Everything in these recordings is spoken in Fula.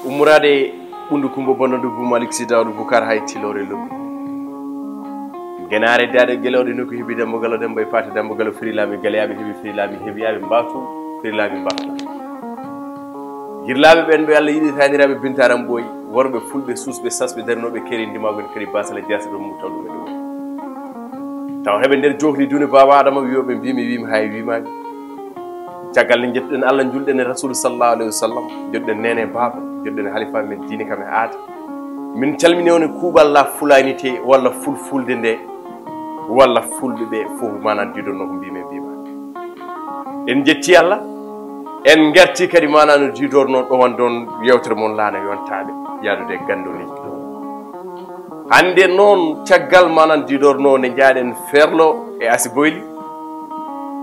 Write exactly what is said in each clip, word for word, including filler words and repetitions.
Ummoraade ɓunndu Kumba Bonnodu bu Malik Si Daawdu Bukar hay tiloore lobbi. Genaare daaɗe gelooɗe nokku heɓi dambugal o demba e paate dambugal o firi laaɓi galeyaaɓe heɓi firi laaɓi heɓiyaaɓe mbaatu firi laaɓi mbaatu. Girlaaɓe ɓen ɓe Allah yiɗi taaniraaɓe bintaram ɓooyi worɓe fulɓe suusɓe sasɓe darnooɓe keeri ndimaagu en kadi baasale jaasa ɗum mu taw ɗum e ɗum. Taw heɓe nder joohli duune baaba Adama wiyoɓe mbimi wimi hay wimami. Caggal nde jettuɗen Allah julɗen e Rasulu sallallahu alayhi wa sallam, joɗɗen nene baaba, joɗɗen halifa men diine kam e aada. Min calmini on e kuuɓal la fulanité walla fulfulde nde walla fulɓe ɓe fof manan diɗonno ko mbimi mbima. En jetti Allah, en garti kadi manan no diɗorno ɗowan ɗon yewtere mon laana yontaɓe yaadude e gandoliji. Hannde noon, caggal manan diɗorno nde njaaɗen Ferlo e Asi Boyli,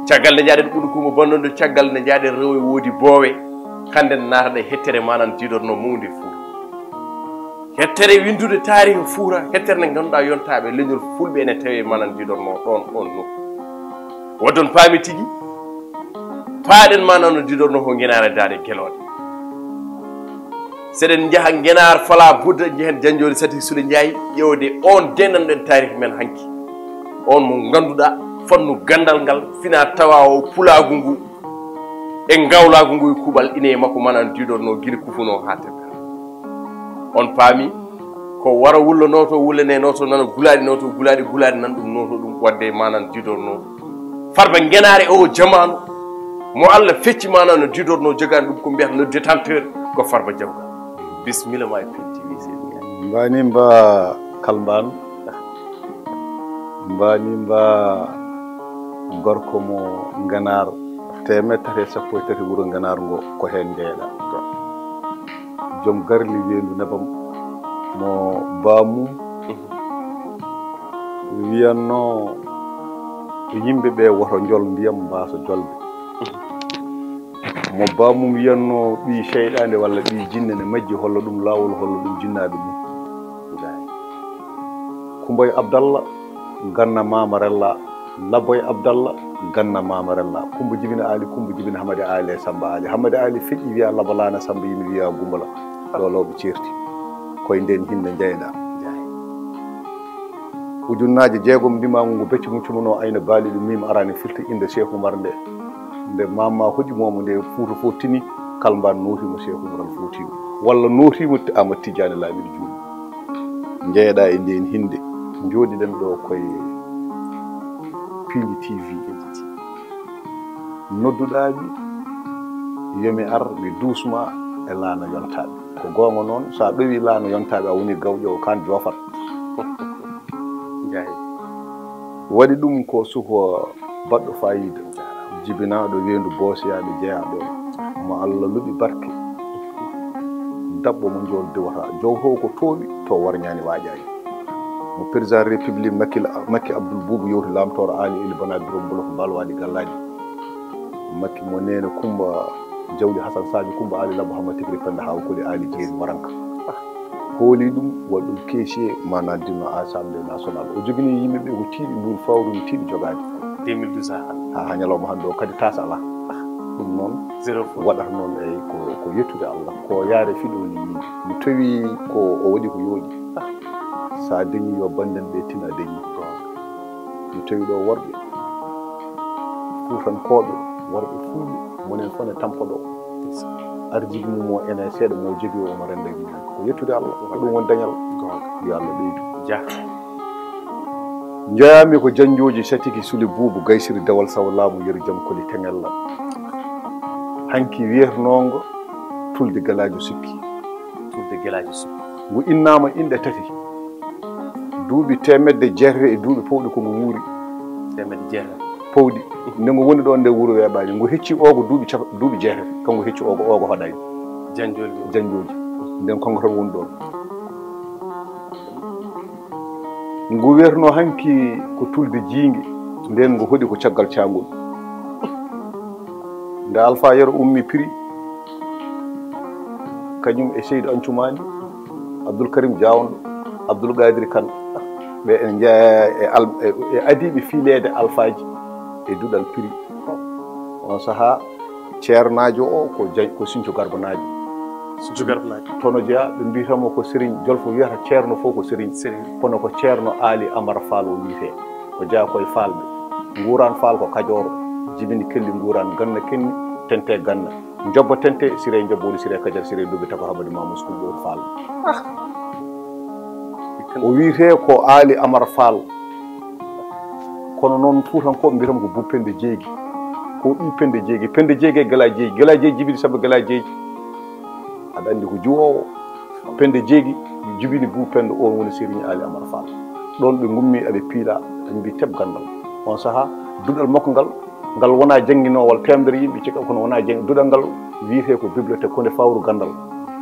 caggal nde njaaɗen Ɓuuɗu Kuumo Banndondo, caggal nde njaaɗen Rewo e Woodi Boowe, hannden naataɗen hettere manan diɗorno mawndi Fuuta. Hettere winndude taarihi Fuuta, hettere nde ngannduɗaa yontaaɓe leñol Fulɓe ene tawi manan diɗorno ɗoon oon nokku. Waɗde on paami tigi, paaɗen manan no diɗorno ko ngenaare daaɗe gelooɗe. Seɗen njaha Ngenaar Fala Budda, njehen Janjooli Sati Sule Njaay, ƴeewde on deenanɗen taarih men hanki. On mo ngannduɗaa fannu ganndal ngal fina tawa o pulaagu ngu e ngawlaagu ngu e kuuɓal ine e makko manan diɗorno gila kufunoo haa teppere. On paami ko wara wulla nooto wullane nooto nana gulaaɗi nooto gulaaɗi gulaaɗi nan ɗum nooto ɗum waɗde manan diɗorno Farba Ngenaare o jamaanu mo Allah fecci manan no diɗorno jogaani ɗum ko mbiyata le détenteur ko Farba Jawgal. Bismilla ma e Pin T V seniya. Mbani mba kalmban mbani mba gorko mo Ngenaar teemeɗɗe tati e sappo e tati wuro Ngenaar ngo ko heen njeeɗa. Joom garli weendu nebam mo baamum wiyanno yimɓe ɓe woto njol ndiyam mbaasa jolde. Mo baamum wiyanno ɓii seyɗaande walla ɓii jinne ne majji holla ɗum laawol holla ɗum jinnaaɓe mum. Kumba e Abdalla ganna Mama Rella, Labbo e Abdalla ganna Mama Rella, Kumba jibina Ali, Kumba jibina Hamadi Ali e Samba Ali. Hamadi Ali feƴƴi wiya Labalaana, Samba yimi wiya Gumbala. Ɗo lawɓe ceerti. Koye nden hinde jeyɗa. Ujunnaaje jeegom ndimaagu ngu beccu ngu cumunoo ayna baaliiɗo miim araani firti innde Cheikh Oumar nde. Nde Maam maa hoɗi moomo nde Fuuta fof tini, kalmbaan nootiima Cheikh Oumar al Fuuti walla nootiima Ti- Ahmad Tidiane Laamiɗo Juul. Njeeɗaa e ndeen hinnde, njooɗiɗen ɗo koye Piindi T V. Nodduɗaa mi, yo mi ar, mi duusma e laana yontaaɓe. Ko goonga noon, so a ɗowii laana yontaaɓe, a woni gawƴoowo, kaan joofat. Njaay. Waɗi ɗum ko suko baɗɗo faayiida, jibinaaɗo weendu boosiyaaɓe jeyaaɗo, mo Allah luɓi barke, daɓɓo mo njool diwata, jowtowo ko toowi, to warñaani waaƴaani. Mo président république Makki, Makki Abdoul Boubou yewti laamtooro Aali Eli Bana Birom Mbolo ko mbalwaaɗi gallaaji. Makki mo neene Kumba Jawdi Hasan Sadio Kumba Aali Labbo Hamma Tikri Penda Hawa Koli Aali Jeeri Waranka. Hooli ɗum, waɗi ɗum keesiye, maanaam dinno Assemblée nationale. O jogini yimɓe ɓe ko tiiɗi nduun fawru, no tiiɗi jogaade. Deux mille douze haa hannde. Haa, haa ñalawma hannde o kadi taas alaa. Ɗum noon, zéro faute, waɗata noon, eyi, ko, ko yettude Allah. Ko yaare fiɗooli yimɓe. Mi tawi ko o waɗi ko yooɗi. So a dañii yo bannden ɓe tin a dañii. Mi tawi ɗo worɓe Fuutankooɓe, worɓe Fulɓe, monen fof ne tampa ɗo. Arjiji mum o ene seeɗa mo jogii o, omo renda yimɓe. Ko yettude Allah, ko ɗum woni dañal. Goonga. Yo Allah ɓeydu. Jah. Njeyaami ko Janjooji Satiki Suli Buubu Gaysiri Dewal Sawo Laamu Yero Jam Koli Teŋella. Hanki wiyetenoongo Tulde Galaajo Sukki. Tulde Gelaajo Sukki. Ngu innaama inɗe tati. Duuɓi teemedde jeetati e duuɓi pawɗi ko ngu wuuri. Teemedde jeetati. Pawɗi. Nde ngu woni ɗoon nde wuro weeɓaani. Ngu hecci oogo duuɓi capa-, duuɓi jeetati. Kanko hecci oogo, oogo hoɗaani. Janjooji. Janjooji. Nden kanko tan woni ɗoon. Ngu wiyeteno hanki ko Tulde Jiinge. Nden ngu hoɗi ko caggal caangol. Nde Alfa Yero ummi Piri, Kañum e Seydu Ancumaani, Abdul Karim Jaawnɗo, Abdul Qaadir Kan, ɓe ene njeyaa e al-, e, e adiiɓe fiileede alfaaji e duɗal Piri. On sahaa, ceernaajo o ko Jan-, ko Sinthiou Garbanaajo. Sinthiou Garbanaajo. Tono jeyaa, ɓe mbiyata mo ko Serigne, Jolfo wiyata ceerno fof ko Serigne. Serigne. Kono ko Ceerno Aali Amar Faal o wiyetee. O jeyaa ko e Faalɓe. Nguuraan Faal ko Kajooro, jibini kelli nguuraan, Ganna kenni, tente Ganna. Njobba tente, Siree Njobba woni Siree Kajar, Siree Duuɓi Tafo Hamadi Mamuus Kumba woni Faal. O wiyetee ko Aali Amar Faal. Kono noon Fuutankooɓe mbiyata mo ko Buubu Pende Jeegi. Ko ɓii Pende Jeegi. Pende Jeegi e Gala Jeeji. Gala Jeeji jibini sabu Gala Jeeji. Aɗa anndi ko juwoowo. Pende Jeegi jibini Buubu Pende, oon woni Serigne Aali Amar Faal. Ɗoon ɓe ngummi aɓe piila, ɓe mbii teb ganndal. On sahaa, duɗal makko ngal, ngal wonaa jannginoowal teemedere yimɓe cika, kono wonaa janngi-, duɗal ngal wiyetee ko bibliothèque, ko nde fawru ganndal.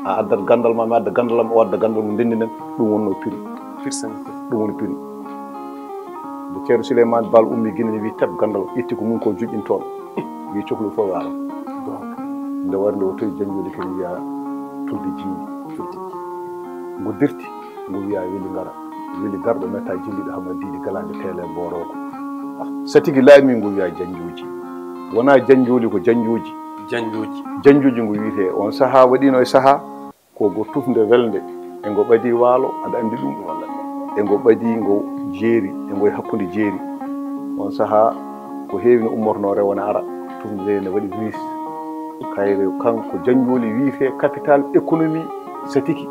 A addat ganndal ma, mi adda ganndal am, o adda ganndal mum, ndenndinen, ɗum wonnoo Piri. Piri Saint-Piri. Ɗum woni Piri. Nde Ceerno Suleymaani Baal ummi Gine, ne wii teb ganndal, itti ko mum ko joƴƴin toon. Wii coklu fof yo ara. Nde wari nde o towi Janjoli kadi wiya tulde jiimi. Tulde. Ngu dirti, ngu wiya weli ngara. Weli garɗo metta jilliɗo hama diidi galaajo teele mbooroogo. Satigi laami ngu wiya janjooji. Wonaa janjooli ko janjooji. Janjooji. Janjooji ngu wiyetee. On sahaa waɗiino e sahaa, ko go tufnde welnde, e ngo ɓadii waalo, aɗa anndi ɗum. E ngo ɓadii ngo jeeri, e ngo e hakkunde jeeri. On sahaa ko heewi no ummornoo rewo ne ara, tufnde nde ne waɗi wiis. Kayre kanko Janjooli wiyetee capital économie Satiki,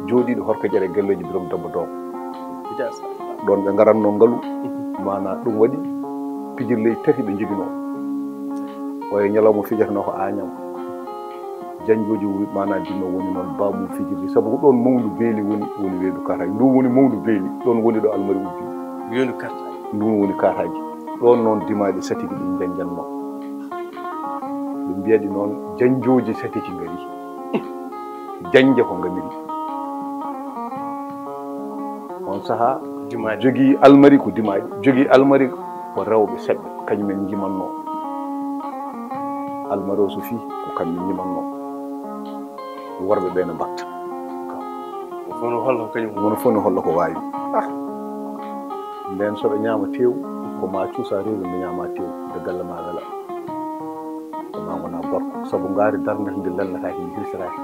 jooɗiiɗo Horkajere, galleeji Birom Demba Doom. Ɗoon ɓe ngaratnoo ngalu, maanaa ɗum waɗi pijirleeji tati ɓe njoginoo. Oya ñalawma fijatanoo ko Aañam. Janjooji wi-, maanaa dinno woni noon baamu fijirde, sabu ko ɗoon mawndu beeli woni, woni weendu Kaataaji. Ndu woni mawndu beeli, ɗoon woni ɗo almari ubbi. Weendu Kaataaji. Ndu woni Kaataaji. Ɗoon noon dimaaɗi Satiki ɗum njanjannoo. Ɓe mbiyaɗi noon janjooji Satiki ngari. Janje ko ngamiri. On sahaa jogii almari ko dimaaɗi, jogii almari ko rewɓe seɓɓe, kañum en njimannoo. Almari o so fii ko kamɓe njimannoo. Worɓe ɓe no mbatta. Won fof no holla ko kañum. Won fof no holla ko waawi. Ah. Nden so ɓe ñaama teew, ko ma cuusa reedu nde ñaama teew, nde galle ma wela. Ko ma wona gorko, sabu ngaari darnde ndi lelnataake, ndi hirsiraaki.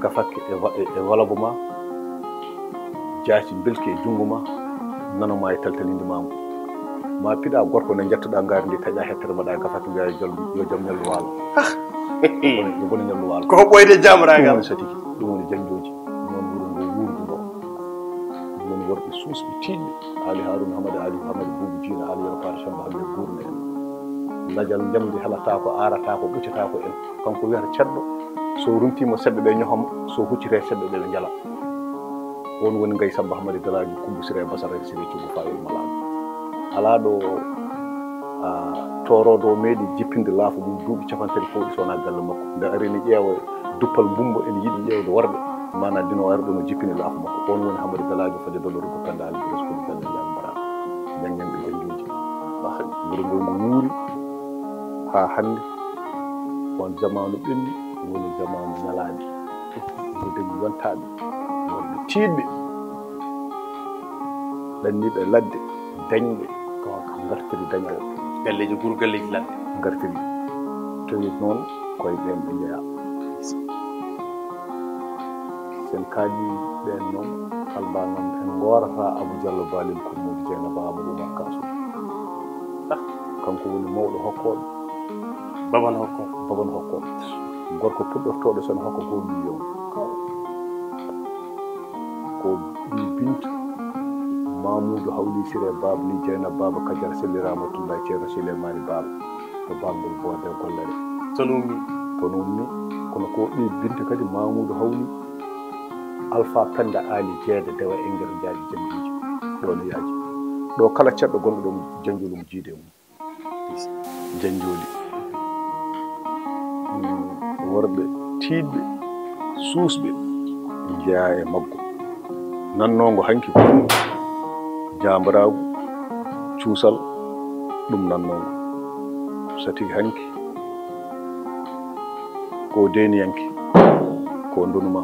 Gafakke e wa-, e, e walabu ma, jaaci mbelki e junngo ma, nano ma e taltalindi ma ngu. Ma piɗa gorko ne njettoɗa ngaari ndi, taƴa hettere mbaɗa e gafakke mbiya yo jam, yo jam ñallu waalo. Yo bone, yo bone ñallu waalo. Ko ɓooyde jaamraagal. Ɗum woni Satiki, ɗum woni janjooji. Noon wuro ngo wuurduno. Ɗum woni worɓe suusɓe tiiɗɓe. Aali Haaruna Hamadi, Aali Hamadi Buubu Jiina, Aali Yero Paata Samba Hamadi Guurna en. Lajal njamndi helataako, aarataako, ɓuccataako en. Kanko wiyata ceddo, so runtiima seɓɓe ɓe ñoham, so huccitee seɓɓe ɓe ɓe njala. Oon woni Ngay Samba Hamadi Galaajo Kumba Siree Basara Siree Cuggu Faayol Malaaɗo. Alaa ɗo, a, tooroodo o meeɗi jippinde laafa mum duuɓi cappanɗe tati fawɗi so wonaa galle makko. Nde arini ƴeewa duppal mbumbo ene yiɗi ƴeewde worɓe. Maanaa dino o ara ɗo no jippini laafa makko. Oon woni Hamadi Galaajo fade dollorugo Penda Ali Biros Koli Penda Njaay Mbara. Ñaŋŋen ɓe janjooji. Wuro ngo ngo wuuri haa hannde. Oon jamaanu ɓenni woni jamaanu ñalaaɗe. Ngo dañi yontaaɓe. Worɓe tiiɗɓe. Ɗanniiɓe ladde, dañɓe, ko ngartiri dañal. Galleeji guur, galleeji ladde. Ngartiri. Tawi noon koye ɓeen ɓe njeyaa. Sen kaali ɓeen noon, Alba noon en ngoorata Abu Jallo Balel Kurmuudi Jeynaba Amadou Oumar Kasum. Kanko woni mawɗo hokkooɓe. Baban hokkooɓe. Baban hokkooɓe. Gorko puɗɗortooɗo sen hokka ko million. Ko ɓii Bintu Mamoudou Hawli Siré Baba ni Jeynaba Baba Kajar Selli Ramatullahi Ceerno Souleymani Baba to Bangol Boode Gollere. Toon ummi. Toon ummi. Kono ko ɓii Bintu kadi Mamoudou Hawli Alpha Penda Ali Jeede Dewa Engel Jaaji Jambiiji. Ɗo no yaaji. Ɗo kala ceɗɗo gonɗo ɗo janjol omo jiide e mum. Janjooli. Mm, worɓe tiiɗɓe, suusɓe, njeyaa e maggo. Nannoongo hanki ko jaambaraagu, cuusal, ɗum nannoongo. Satigi hanki ko deeniyanke. Ko ndonu ma.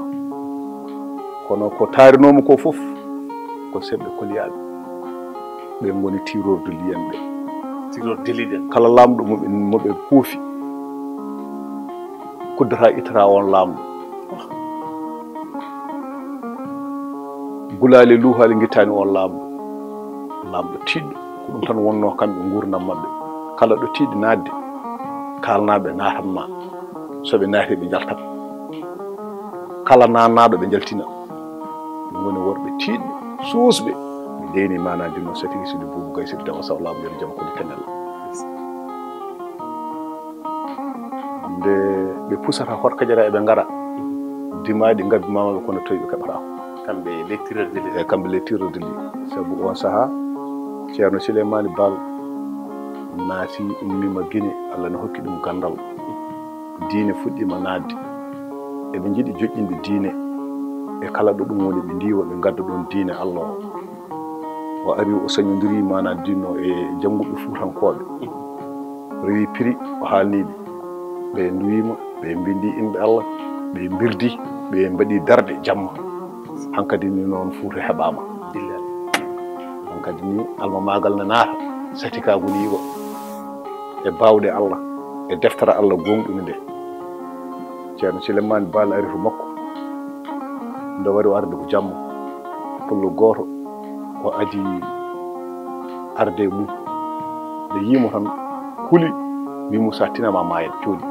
Kono ko taarinoomo ko fof, ko semɓe koliyaaɓe. Ɓe ngoni tirorde liyanɓe. Tirorde liyanɓe. Kala laamɗo mo ɓe, mo ɓe poofi, kuddata ittata on laamɗo. Gulaali luhaali ngittaani on laamɗo. Laamɗo tiiɗɗo. Ko ɗum tan wonnoo kamɓe nguurndam maɓɓe. Kala ɗo tiiɗi naatde, kaalnaaɓe naatan ma. So ɓe naati, ɓe njaltat. Kala naannaaɗo, ɓe njaltina. Ɗum woni worɓe tiiɗɓe, suusɓe. Ɓe deeni maanaa ndin no Satigi Sidi Buubu Gay Sidi Dama Saw Laamu Yero Jam Koli Kanel. Nde ɓe pusata Horkajara, eɓe ngara. Dimaaɗi ngabbi maama ɓe kono toy ɓe keɓata. Kamɓe les tireurs de l'élite. E kamɓe les tireurs de l'élite. Sabu on sahaa, Ceerno Sileymaani Baal naati, ummiima Gine, Allah no hokki ɗum ganndal. Diine fuɗɗiima naatde. Eɓe njiɗi joƴƴinde diine e kala ɗo ɗum woni, ɓe ndiiwa, ɓe ngadda ɗoon diine Allah o. O ari, o sañondirii maanaa diine o e jannguɓe fuutankooɓe. O rewi prix, o haalnii ɓe. Ɓe nduwiima, ɓe mbinndi innde Allah, ɓe mbirdi, ɓe mbaɗi darɗe jamma. Hankadi ni noon Fuuta heɓaama. Hankadi ni almamaagal na naata, satikaagu ni yiwa e baawɗe Allah, e deftere Allah gooŋɗunde nde. Ceerno Sileymaani Baal ari to makko, nde wari o arde ko jamma, pullo gooto, o adi arde e mum. Nde yii mo tan, huli, wii mo, "Sa tinaama a maayat jooni."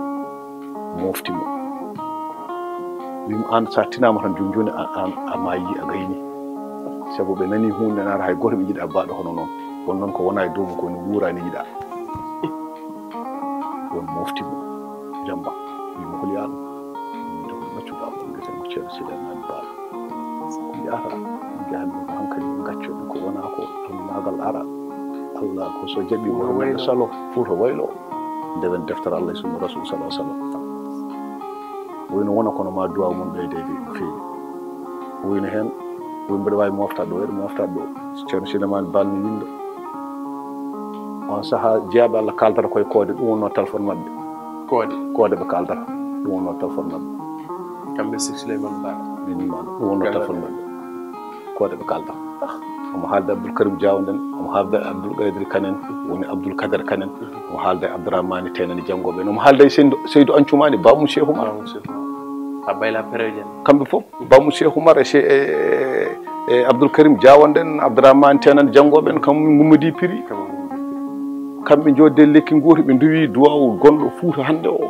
Mofti mo. Wii mo, "Aan, sa tinaama tan jooni jooni, a, a, a maayi, a gayni." Sabu ɓe nanii huunde naata, hay gooto ɓe njiɗaa baaɗo hono noon. Kono noon ko wonaa e dow mum, ko woni wuuraani yiɗaa. Ɗoon mofti mo, jamba. Wii mo, "Holi aan?" Min de ko maccuɗo am, mbiyeten ko Ceerno Sileymaani Baal. Ko yahata, min njahan ɗum hankadi, min ngacco ɗum, ko wonaa ko, almamaagal ara. Allah ko so jaɓi wuro waylo. Salo, Fuuta waylo. Ndewen deftere Allah e sunna Rasul sallallahu alaihi wasallam. Wayno wona kono ma duwaaw mon ɓeydeede no feewi. Wayno heen, woni mbeɗa waawi moftaade ɗo, mbeɗa moftaade ɗo. Ceerno Sileymaani Baal mi winndo. On sahaa jeyaaɓe Allah kaaldata koye koode, ɗum wonnoo téléphone maɓɓe. Koode. Koode ɓe kaaldata, ɗum wonnoo téléphone maɓɓe. Kamɓe Seydi Sileymaani Baal. Min ma, ɗum wonnoo téléphone maɓɓe. Koode ɓe kaaldata. Omo haalda Abdoul Karim Diaw nden, omo haalda Abdoul Kadir Kane en, woni Abdoul Kader Kane en, omo haalda Abdourahmane Tenani Janngo ɓen, omo haalda e Seydu, Seydu Ancumaani, Bamum Cheikh Oumar. Bamum Cheikh Oumar. Abbayla Pereje. Kamɓe fof, Bamum Cheikh Oumar e Che-, e, e Abdoul Karim Diaw nden, Abdourahmane Tenani Janngo ɓen, kamɓe ngummodii prix. Kamɓe ngummodii prix. Kamɓe njoodde lekki gooto, ɓe nduwi duwaawu gonɗo Fuuta hannde o.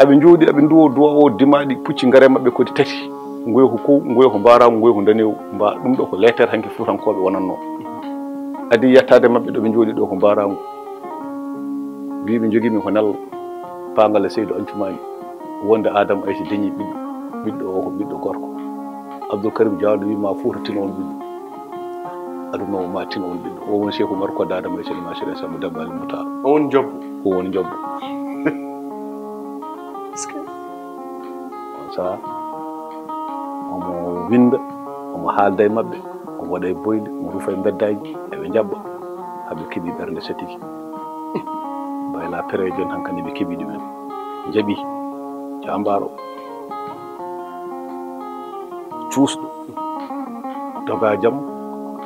Aɓe njooɗi, aɓe nduwo duwaawu o, dimaaɗi pucci ngare maɓɓe kodi tati. Ngoyo ko kow, ngoyo ko mbaaraangu, ngoyo ko ndanewu. Mba-, ɗum ɗo ko leetere hanki Fuutankooɓe wonannoo. Adi yettaade maɓɓe ɗo ɓe njooɗi ɗo ko mbaaraangu. Mbii ɓe njogii min ko nello. Paangal e Seydu Ancumaani. Wonde Adama Aysa dañi ɓiɗɗo. Ɓiɗɗo o ko ɓiɗɗo gorko. Abdoul Karim Diawɗo wii ma Fuuta tino on ɓiɗɗo. Aduna o ma tino on ɓiɗɗo. O woni Cheikh Oumar Kodda Adama Aysa ma Sere Samba Dabba Ali Moutar. O woni jobbo. O woni jobbo. On sahaa, omo winnda, omo haalda e maɓɓe, omo waɗa e boyli, omo rufa e mbeddaaji, eɓe njaɓɓa. Haa ɓe keɓi ɓernde satiki. Mbayla Perejo en hankadi ɓe keɓi ɗumen. Njaɓi, jaambaaro, cuusɗo, doga jam,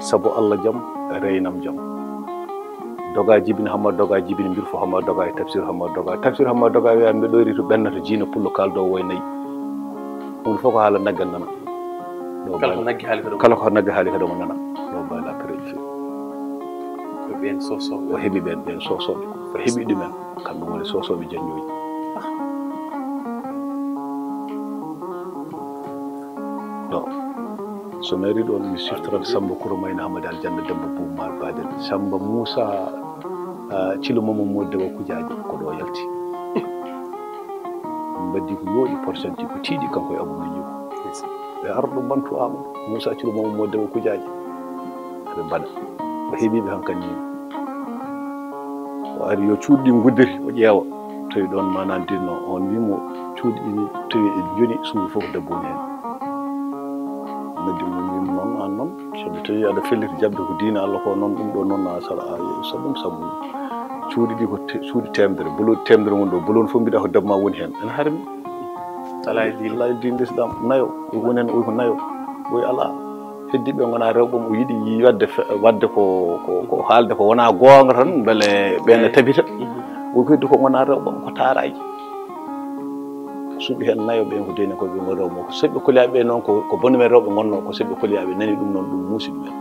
sabu Allah jam, reynam jam. Doga jibini, Hamma Doga jibini, mbir fo Hamma Doga e Tafsir Hamma Doga. Tafsir Hamma Doga wiya, mbeɗo ri to ɓenna to jiina pullo kaldo woy nayi. Ɗum fof ko haala nagge nana. Ɗo kala ko Bayla, nagge haali kadi kala ko nagge haali kadi omo nana. Ɗo Bayla Perejo. Ko ɓen sosoɓe. O heɓi ɓen, ɓen sosoɓe. O heɓi ɗumen. Kamɓe woni sosoɓe janjoyi. Ɗo. So mi ari ɗon, mi siftorat Samba Kuro Mayna Hamadi Aljanna Demba Boubou Mar Badel. Samba Moussa, ah, Thilo Mama Modde wa Kujaaji, ko ɗo yalti. Min mbaddi ko yooɗi porcenti ko tiiɗi kanko e Abou Migniko. Ɓe arɗo Bantu Amadou, Moussa Thilo Mama Modde wa Kujaaji. Aɓe mbaɗa. O heɓi ɓe hankadi ni. O ari yo cuuɗi ɗi nguddiri, o ƴeewa. Tawi ɗon manan dinno, on wimo cuuɗi ɗi ni, tawi e joni suudu fof ko debbo woni hen. Noddi mo wimo noon, an noon, so mi tawi aɗa felliti jaɓde ko diina Allah ko noon, ɗum ɗo noon na sala, a, so ɗum sabu cuuɗi ɗi ko te-, cuuɗi temedere, bolon temedere woni ɗo, bolon fof mbiɗa ko debbo ma woni hen. Ene harmi. Alaa e diine. Alaa e diine Lislaam, nayo. Ko woni heen, o ko nayo. Oy alaa. Heddiiɓe ngonaa rewɓe, o yiɗi yi-, waɗde fe-, waɗde ko, ko, ko haalde ko wonaa goonga tan, mbele ɓeen ne tabita. Mhm. O ko heddi ko ngonaa rewɓe, ko taaraaji. Suɓi heen nayo ɓeen ko deeni ko ɓe ngon rewɓe. Ko seɓɓe koliyaaɓe ɓe noon ko, ko bone men rewɓe ngonnoo, ko seɓɓe koliyaaɓe nani ɗum noon, ɗum muusi ɗum en.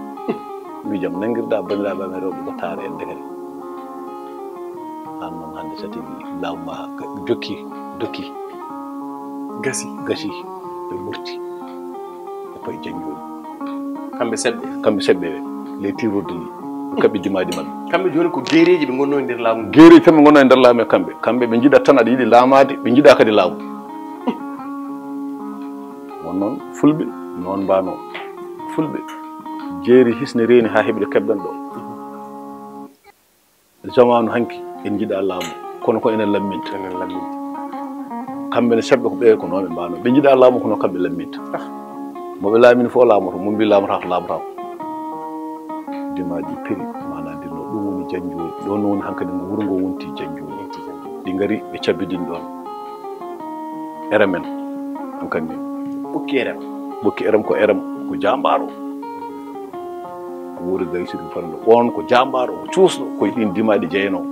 Mbi jam nanngirɗaa banndiraaɓe amen rewɓe ko taara en dekere. Aan noon hannde so tigi laamu ma ka-, jokki, dokki. Gasi. Gasi. Ɓe murti. Ɓe payi janjooɗi. Kamɓe seɓɓe. Kamɓe seɓɓe ɓe. Les tireurs de lit. Ɓe kaɓɓi dimaaɗi maɓɓe. Kamɓe jooni ko geereeji ɓe ngonnoo e nder laamu ngu. Geereeji tan ɓe ngonnoo e nder laamu e kamɓe. Kamɓe ɓe njiɗat tan aɗa yiɗi laamaade, ɓe njiɗaa kadi laamu. Won noon fulɓe, noon mbaanoo. Fulɓe, jeeri hisne reeni haa heɓi ɗo keɓɗen ɗo. Jamaanu hanki, en njiɗaa laamu, kono ko enen lamminta. Enen lamminta. Kamɓe ne seɓɓe ko ɓe ko noon ɓe mbaanoo. Ɓe njiɗaa laamu, kono kamɓe lamminta. Ah. Mo ɓe laamini fof laamoto, mo mbi laamotako, laamotaako. Dimaaji peri, maanaa ndin no ɗum woni janjooji. Ɗoon woni hankadi ngo wuro ngo wonti janjooji. Wonti janjooji. Ɗi ngari ɓe cabbidini ɗoon. Erem en, hankadi ni. Ɓokki Erem. Ɓokki Erem ko Erem, ko jaambaaro. Wuuri Gaysiri Farlo. Oon ko jaambaaro, o cuusɗo, ko e ɗiin dimaaɗi jeyanoo.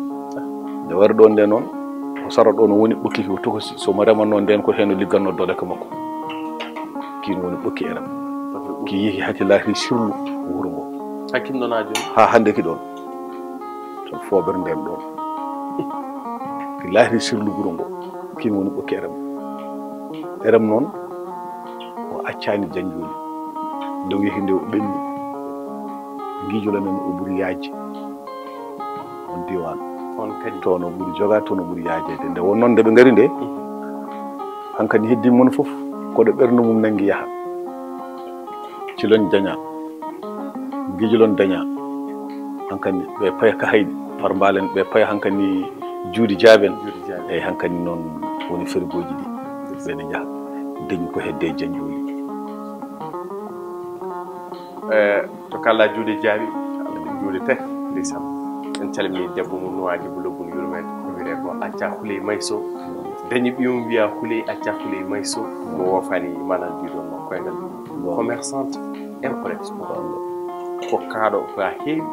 Nde wari ɗoon nde noon, ko sara ɗoon o woni ɓokki ko tokosi. So mo remanno ndeen ko heen o liggannoo doole ka makko. Kiin woni ɓokki Erem. Ki yehi haa ki laati sirlu wuro ngo. Haa kinɗo naa jooni? Haa hannde ki ɗoon. Toon foobere ndeen ɗoon. Ki laati sirlu wuro ngo. Kiin woni ɓokki Erem. Erem noon, o accaani janjooji. Nde o yehi nde o ɓenni. Ngiijo men o ɓuri yaajde. On diiwaan. Toon kadi. Toon o ɓuri jogaade, toon o ɓuri yaajeede. Nde won noon nde ɓe ngari nde, hankadi heddi mum fof, ko ɗo ɓernde mum nanngi yaha. Cilon daña. Ngijilon daña. Hankadi ɓe paya ka hayɗi, par mbaalen ɓe paya hankadi juuɗe jaaben. Juuɗe jaaben. Eyi, hankadi noon woni fergooji ɗi. Ɓe ne njaha. Dañi ko hedde janjooji. Eh, to kala juuɗe jaaɓi, juuɗe tati, ndeysaan. En calmini debbo mum no Aji Bulo Bun Yurmeede, ko wiyetee ko Acca Huley Mayso. Dañi ɓiyum wiya Huley, Acca Huley Mayso, mo woofani manan diidol makko e ngal. Bon. Commerçante, import-export. Bon. Ko kaaɗo ko haa heewi,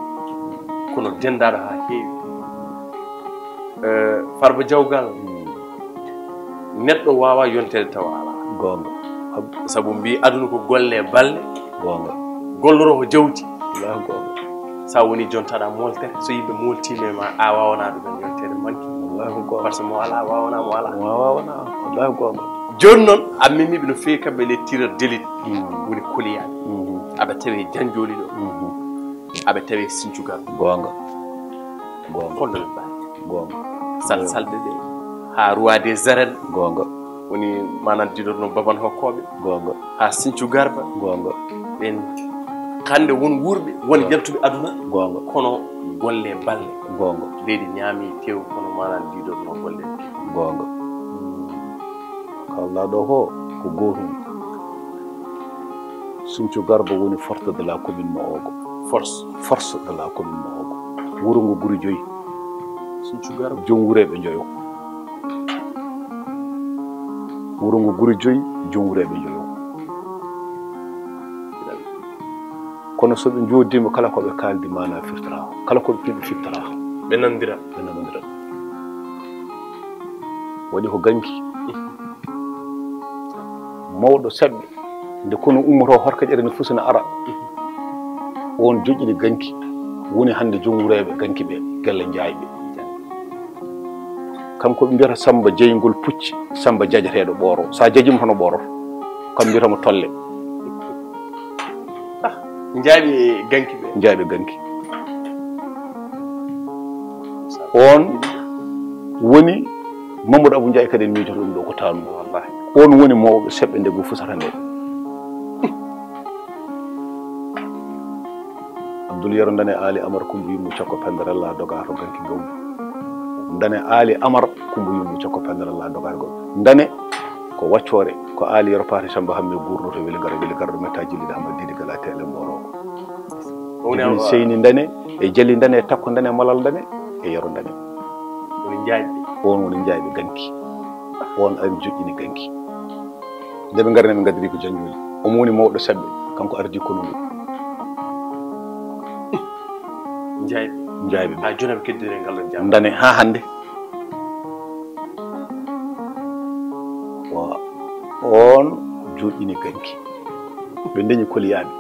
kono denndaaɗo haa heewi. Eh, Farba Jawgal, neɗɗo waawaa yonteede tawa alaa. Goonga. Sabu mbii aduna ko golle e balle. Goonga. Golloroo ko jawdi. Wallaahi goonga. So a wonii jontaɗaa mooltere, so yimɓe mooltiima e ma, a waawanaa ɗumen yonteede manki. Wallaahi goonga. Par ce que mo alaa waawanaa mo alaa. Mo waawanaa. Wallaahi goonga. Jooni noon, a memiiɓe no feewi kamɓe les tireurs d'élite. Mm. Woni koliyaaɓe. Mhm. Aɓe tawee Janjooli ɗo. Mhm. Aɓe tawee Sinthiou Garba. Goonga. Goonga. Holno ɓe mbaɗi? Goonga. Salsalɓe ɓe, haa roi des arènes. Goonga. Woni maanaam diidorno Baban Hokkooɓe. Goonga. Haa Sinthiou Garba. Goonga. Ɓen hannde won wuurɓe, won yaltuɓe aduna. Goonga. Kono golle balle. Goonga. Leydi ñaami tew kono maanaam diidorno golle. Goonga. Kalɗaa ɗo ko, ko gootum. Sinthiou Garba woni force de la commune mo Ogo. Force. Force de la commune mo Ogo. Wuro ngo guri joyi. Sinthiou Garba. Joom wureeɓe njoyo. Wuro ngo guri joyi, joom wureeɓe njoyo. Kono so ɓe njoodiima kala ko ɓe kaaldi maanaa firtoraa. Kala ko ɓe piɗi firtoraa. Ɓe nanndira. Ɓe nanndira. Waɗi ko ganki. Mawɗo seɓɓe, nde kono ummotoo horkaƴere ne fusi na ara. Oon joƴƴini ganki, woni hannde joom wureeɓe ganki ɓe, gelle njaayɓe. Kanko ɓe mbiyata Samba Jeyngol Pucci, Samba jajateeɗo ɓooro. So a jajiima hono ɓooroto. Kam mbiyata mo tolle. Ah, njaaɓi ganki ɓe. Njaaɓi ganki. Oon woni Mamadou Abou Ndiaye kadi en miijoto ɗum ɗo ko taanu. Wallahi. Oon woni mawɗo seɓɓe nde ngu fusata nde. Abdoul Yero ndane Ali Amar Kumba yummu cokko pendarella doga to ganki gawdi. Ndane Ali Amar Kumba yummu cokko pendarella doga to gawdi. Ndane ko waccoore, ko Ali Yero Paate Samba Hamme gurnoto weli ngara, weli garɗo metta jilliɗo Hammadi Didi Gala Tele Mboro. Woni Ibn awa- Seyni ndane, e Jali ndane, e Takko ndane, e Malal ndane, e Yero ndane. Woni njaayɓe. Oon woni njaayɓe ganki. Oon ari joƴƴini ganki. Nde ɓe ngari, nde ɓe ngaddiri ko Janjuli. Omo woni mawɗo seɓɓe, kanko ardii konu ngu. Njaayɓe. Njaayɓe. Haa jooni ɓe keddiri e ngal ɗon jam. Ndane haa hannde. Wa oon joɗɗini ganki. Ɓe ndeñi koliyaaɓe.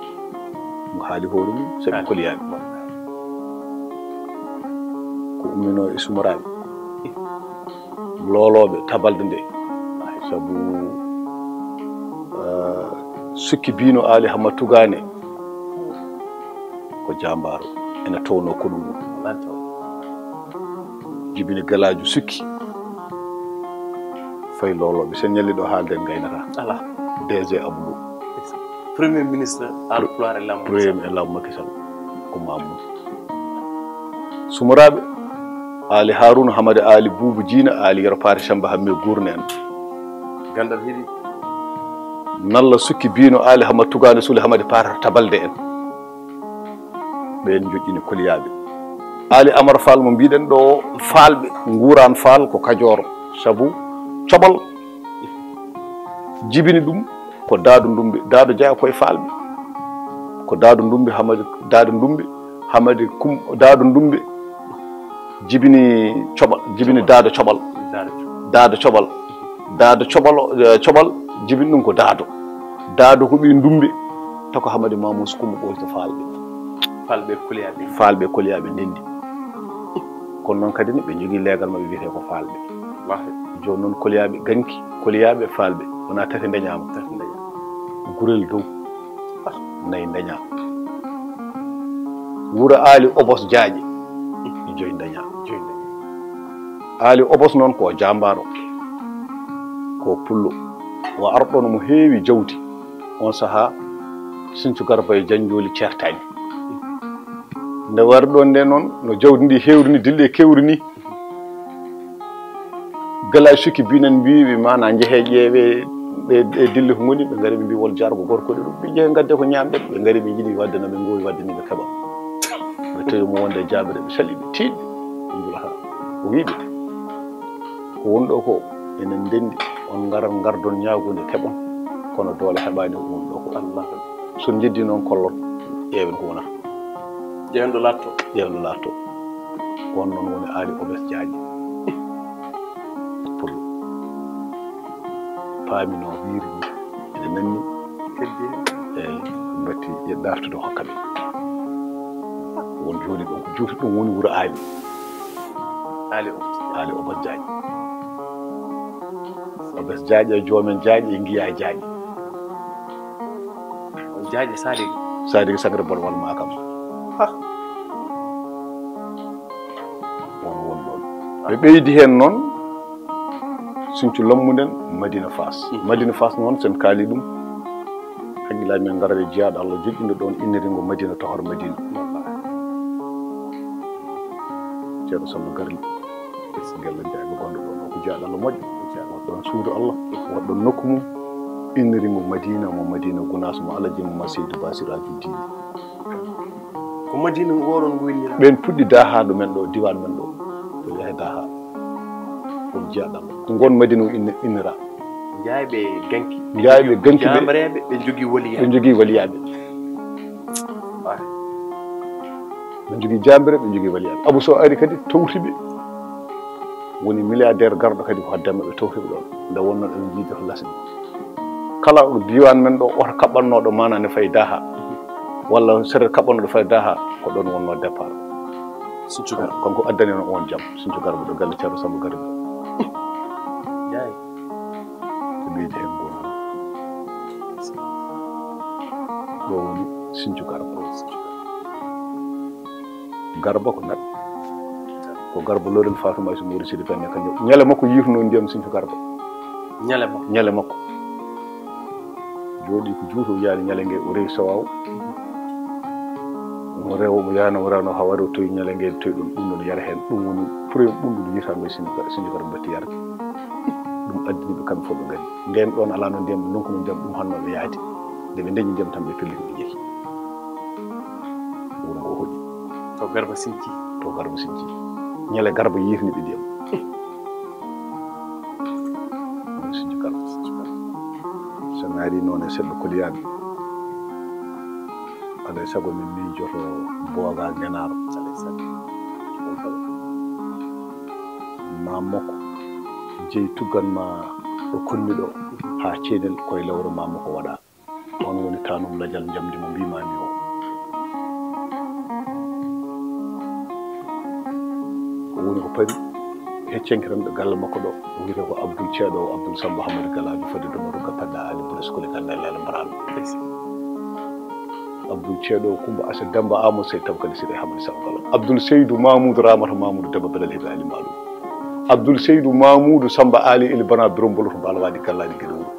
Mo haali hoore mum, sabi koliyaaɓe. Ko umminoo e sumaraaɓe. Loolooɓe tabalde nde. Sabu sukki biino Aali Hamma Tugaane ko jaambaaro, ena townoo konu ngu. Jibini galaaju sukki. Fayi loolooɓe, so en ñalli ɗo haalde en ngaynata. Alaa. D G Abdou. Premier ministre Haalpulaar e laamu Macky Sall. Premier e laamu Macky Sall. Ko Mamoudou. Sumaraaɓe, Aali Haaruuna, Hamadi Aali, Buubu Jiina, Aali Yero Paate, Samba Hamme, Guurne en. Ganndal hiɗi. Nalla sukki biino Aali Hamma Tugaane Sule Hamadi Paate tabalde en. Ɓeen njoƴƴini koliyaaɓe. Aali Amar Faal mo mbiɗen ɗo, Faalɓe, nguuraan Faal ko Kajoor. Sabu coɓal jibini ɗum ko Daado Ndumbe. Daado jeyaa koye Faalɓe. Ko Daado Ndumbe, Hamadi Daado Ndumbe, Hamadi Kum Daado Ndumbe. Jibini coɓal, jibini Daado coɓal. Daado coɓal. Daado coɓal, eh, coɓal jibini ɗum ko Daado. Daado ko ɓii Ndumbe. Tako Hamadi Mamoudou Kumba ɓooyto Faalɓe. Faalɓe koliyaaɓe. Faalɓe koliyaaɓe ndenndi. Kono noon kadi ne ɓe njogii leegal maɓɓe wiyetee ko Faalɓe. Jooni noon koliyaaɓe ganki, koliyaaɓe Faalɓe wonaa tati ndeñaama. Tati ndeñaama. Gurel dow. Nayi ndeñaa. Wuro Aali Obos Jaaƴe. Joyi ndeñaa. Joyi ndeñaa. Aali Obos noon ko jaambaaro. Ko pullo. Wa arɗo no mo heewi jawdi. Oon sahaa Sinthiou Garba e Janjooli ceertaani. Nde wari ɗoon nde noon no jawdi ndi heewri ni, dilli e kewri ni. Galaaji sukki biinan mbiiɓe maana njehee ƴeewee ɓe ɓe dilli ko ngoni, ɓe ngari ɓe mbii wol jaargo gorko ɗe ɗum, ɓe njehee ngadde ko ñaamɗen. Ɓe ngari ɓe njiɗi waɗde no ɓe ngoowi waɗde ni ɓe keɓa. Ɓe tawi mo wonde e jaabere ɓe sali ɓe tiiɗi. Ɓe njula haa o wii ɓe ko woni ɗo ko enen ndenndi, on ngaran ngardon ñaagunde keɓon, kono doole heɓaani ko woni ɗo ko. Allah. So njeddi noon kollon ƴeewen ko wonata. Ƴeewen ɗo laatto. Ƴeewen ɗo laatto. Ko on noon woni Aali Obes Jaaƴe. Pullo. Paaminoo wiiri ni. Ene nanni. Keddi. Eyi, mbatti ƴe dartude hokka ɓe. Won jooni ɗon ko juuti ɗum woni wuro Aali. Aali Obes. Aali Obes Jaaƴe. Obes Jaaƴe e joomen Jaaƴe e Ngiyaa Jaaƴe. Jaaƴe Sadiki. Sadiki Sangre Bol wal makam. Ha. Won won ɗon. Ɓe ɓeydi heen noon Sinthiou Lammunden Madina Fass. Madina Fass noon sen kaali ɗum. Haqqillaaji men ngarata e jiyaaɗo Allah joƴƴinɗo ɗoon inniri ngo Madina, tohor Madina. Ceerno Samba Garli. Gella Jaaɓe gonɗo ɗoon o ko jiyaaɗo Allah moƴƴo. Waɗɗoon suudu Allah, waɗɗoon nokku mum, inniri mo Madina, mo Madina Gunaas, mo Alaji mo ma Seydu Ba Siraaju Diine. Ko Madina ngoɗon ngu innira. Ɓeen puɗɗi Daaha ɗo men ɗo, diwaan men ɗo. Ɗo yahe Daaha. Ɗum jiyaaɗo Allah. Ko ngoon Madina o inni- innira. Njaayɓe ganki. Njaayɓe ganki ɓe. Jaambareeɓe ɓe njogii waliyaaɓe. Ɓe njogii waliyaaɓe. Ɓe njogii jaambareeɓe, ɓe njogii waliyaaɓe. Abu Sow ari kadi tawti ɓe. Woni milliardaire garɗo kadi ko haddema ɓe tawti ɓe ɗoon. Nde wonnoo eɓe njiida to lasɓe. Kala diiwaan men ɗo oto kaɓɓannooɗo maana ne fayi Daaha. Walla sere kaɓɓannooɗo fayi Daaha ko ɗoon wonnoo départ. Sinthiou Garba. Kanko addani on oon jam. Sinthiou Garba ɗo galle Ceerno Samba Garba. Jaay. Ko leydi heen ngonmi. Ɗo woni Sinthiou Garba. Garba ko neɗɗo. Ko Garba Lorel Fatumata Mori Sidi Penne Kañum. Ñale makko yiitunoo ndiyam Sinthiou Garba. Ñale makko. Ñale makko. Jooɗi ko juuti o yaani ñale nge o rewi sawaw. Mo rewo mo yaano o rano hawari o towi ñale nge towi ɗum ɗum ɗon yara heen. Ɗum woni premier ɓunɗuɗo yiitango e Sinthiou Garba batti yara. Ɗum addini ɓe kamɓe fof ɓe ngari. Ndeen ɗoon alaa noon ndiyam ɓe ndonkuno ndiyam ɗum hanno ɓe yaadi. Nde ɓe ndeñi ndiyam tan ɓe pelliti ɓe jehi. Wuro ngo hoɗi. To Garba Sinci. To Garba Sinci. Ñale Garba yiifni ɓe ndiyam. Ɗum Sinci Garba. Sinci Garba. Ngaari noon e seɗɗo koliyaaɓe. Alay sago min miijoto booga ngenaaɗo. Alay sago. Maam makko jeyi tuggan ma ɗo konmi ɗo haa ceenel koye lewre maam makko waɗa. On woni tanum lajal njamndi mo mbiimaami o. O woni ko pari. Heccenke tan ɗo galle makko ɗo, o wiyetee ko Abdul Ceeɗo o, Abdul Samba Hamadi Galajo, fodde Domoto Gappaɗa Ali Bures Koli Ganda Lala Mbarano. Abdul Ceeɗo o, Kumba Asa Demba Amadou Sey Tabakali Sire Hamadi Samba Galo. Abdul Seydu Mamoudou Ramata Mamoudou Demba Belal Hibe Ali Malum. Abdul Seydu Mamoudou Samba Ali Eli Bana Birom Boloto Balwaɗi Gallaɗi Gede Wuro.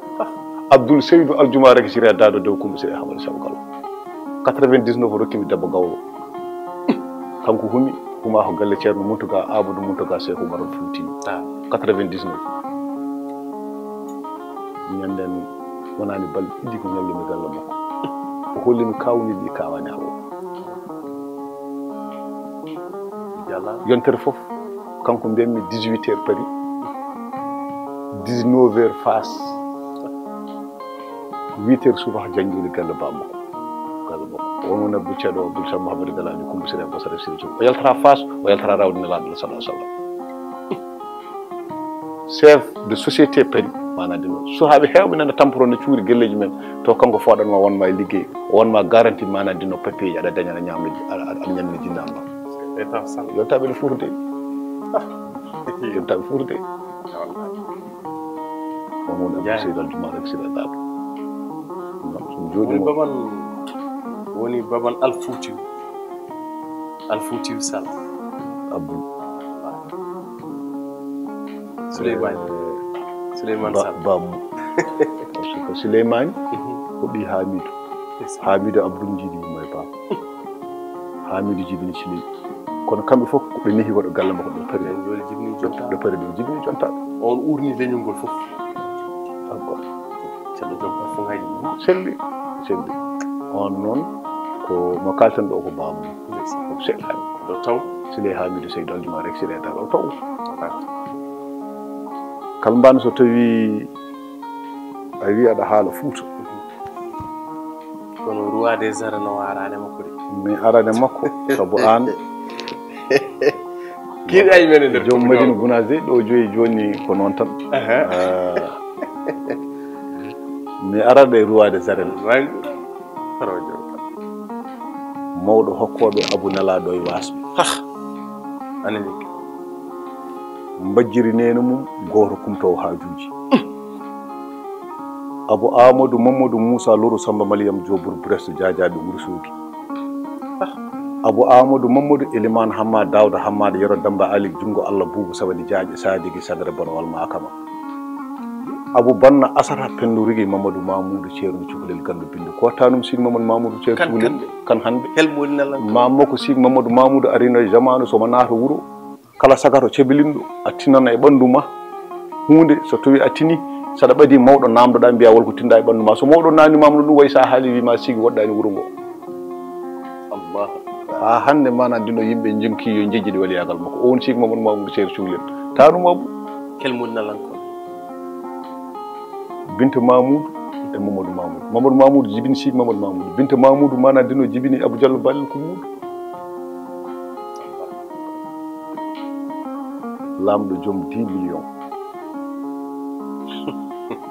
Abdul Seydu Aljuma Rek Sire Dado Dew Kumba Sire Hamadi Samba Galo. Quatre-vingt-dix-neuf o rokkimi debbo gawlo. Kanko humi, huma ko galle Ceerno Muntaga, Amadou Muntaga Seeku Umar al Fuuti. Ah. Quatre-vingt-dix-neuf. Ñanden wonani balɗe ɗiɗi ko ñallumi galle makko. O hollimi kawni ɗi kawani hawo. Yontere fof, kanko mbiyatmi dix-huit heures Paris, dix-neuf heures Fass. Huit heures subaka janjoli galle bammakko. Galle makko. O won woni Abdou Ceeɗo, Abdou Samba Hamadi Galadio, Kumba Sire, Basara Sire Diop. O yaltata Fass, o yaltata rawde Nelaaɗo Allah sallallahu alaihi wasallam. Chef de société Paris, maanaam dino. Suhaaɓe heewɓe nana tamporo no cuuri gelleeji men. To kanko fooɗan ma won ma e liggey. O won ma garanti maanaam dino papier aɗa daña aɗa ñamna aɗa aɗa ñamna jinnaama. Yontaɓe no fuutude. Yontaɓe fuutude. On woni Abdou Seydi Aljuma Rek Sire Dado. Woni baban, woni baban Al Fuuti. Al Fuuti Sall. Abdou. Souleymane. Souleymane Sall. Bam. Parce que Souleymane ko ɓi Hamidou. Hamidou Abdou Ndjidi mooy bam. Hamidou Djibini Sili. Kono kamɓe fof ko ɓe nehi waɗo galle makko ɗo Paris. Ɗo Paris ɗo Djibini jontaɓe. On urni leñol ngol fof. Encore. Ceerno Joom Ba fof haydi. Selli, selli. On noon ko mo kalten ɗo ko baamu. Ko selli. Ɗo taw. Sile Hamidou Seydi Aljuma Rek Sire Dado ɗo taw. Kalmbaan so tawi a wi aɗa haala Fuuta. Kono roi des arènes o arane makko de. Mi arane makko sabu an. Kiiɗa e men e nder joom Madina Gunaas de ɗo joyi joni ko noon tan. Ah, mi arade roi des arènes. Mawɗo hokkooɓe Abu Nalaaɗo e waasɓe. Hah. Anani. Mbajjiri neene mum gooto kumtoowo haajuuji. Abu Amadou Mamadou Moussa Loro Samba Maliyam Joobur Brest jaajaaɓe Wuro Soogi. Abu Amadou Mamadou Eliman Hamma Dawda Hammada Yero Damba Ali Junngo Allah Buubu Sawadi Jaaƴe Sadigi Sadara Bonowal Makama. Abu Banna Asata Pendo Rigi Mamadou Mamoudou Ceerno Cukalel Ganndo Binndo ko tanum Sidi Mamadou Mamoudou Ceerno Cukalel kan hannde. Maam makko Sidi Mamadou Mamoudou arino e jamaanu so mo naata wuro. Kala sagato cebilinɗo a tinana e ɓanndu ma huunde so tawi a tini saɗa ɓadi mawɗo namdoɗa mbiya wol ko tinɗa e ɓanndu ma so mawɗo nanimama no ɗum way sa haali wima sigi woɗɗani wuro ngo. Allah. Ha hannde mana dino yimɓe jonki yo jejjidi waliyagal makko o woni sigi mamadou mamoudou seer cuulen tanuma bu kelmol nalan ko binta mamoudou e mamadou mamoudou mamadou mamoudou jibini sigi mamadou mamoudou binta mamoudou mana dino jibini abou diallo balel ko muɗum Laamɗo joom dix millions.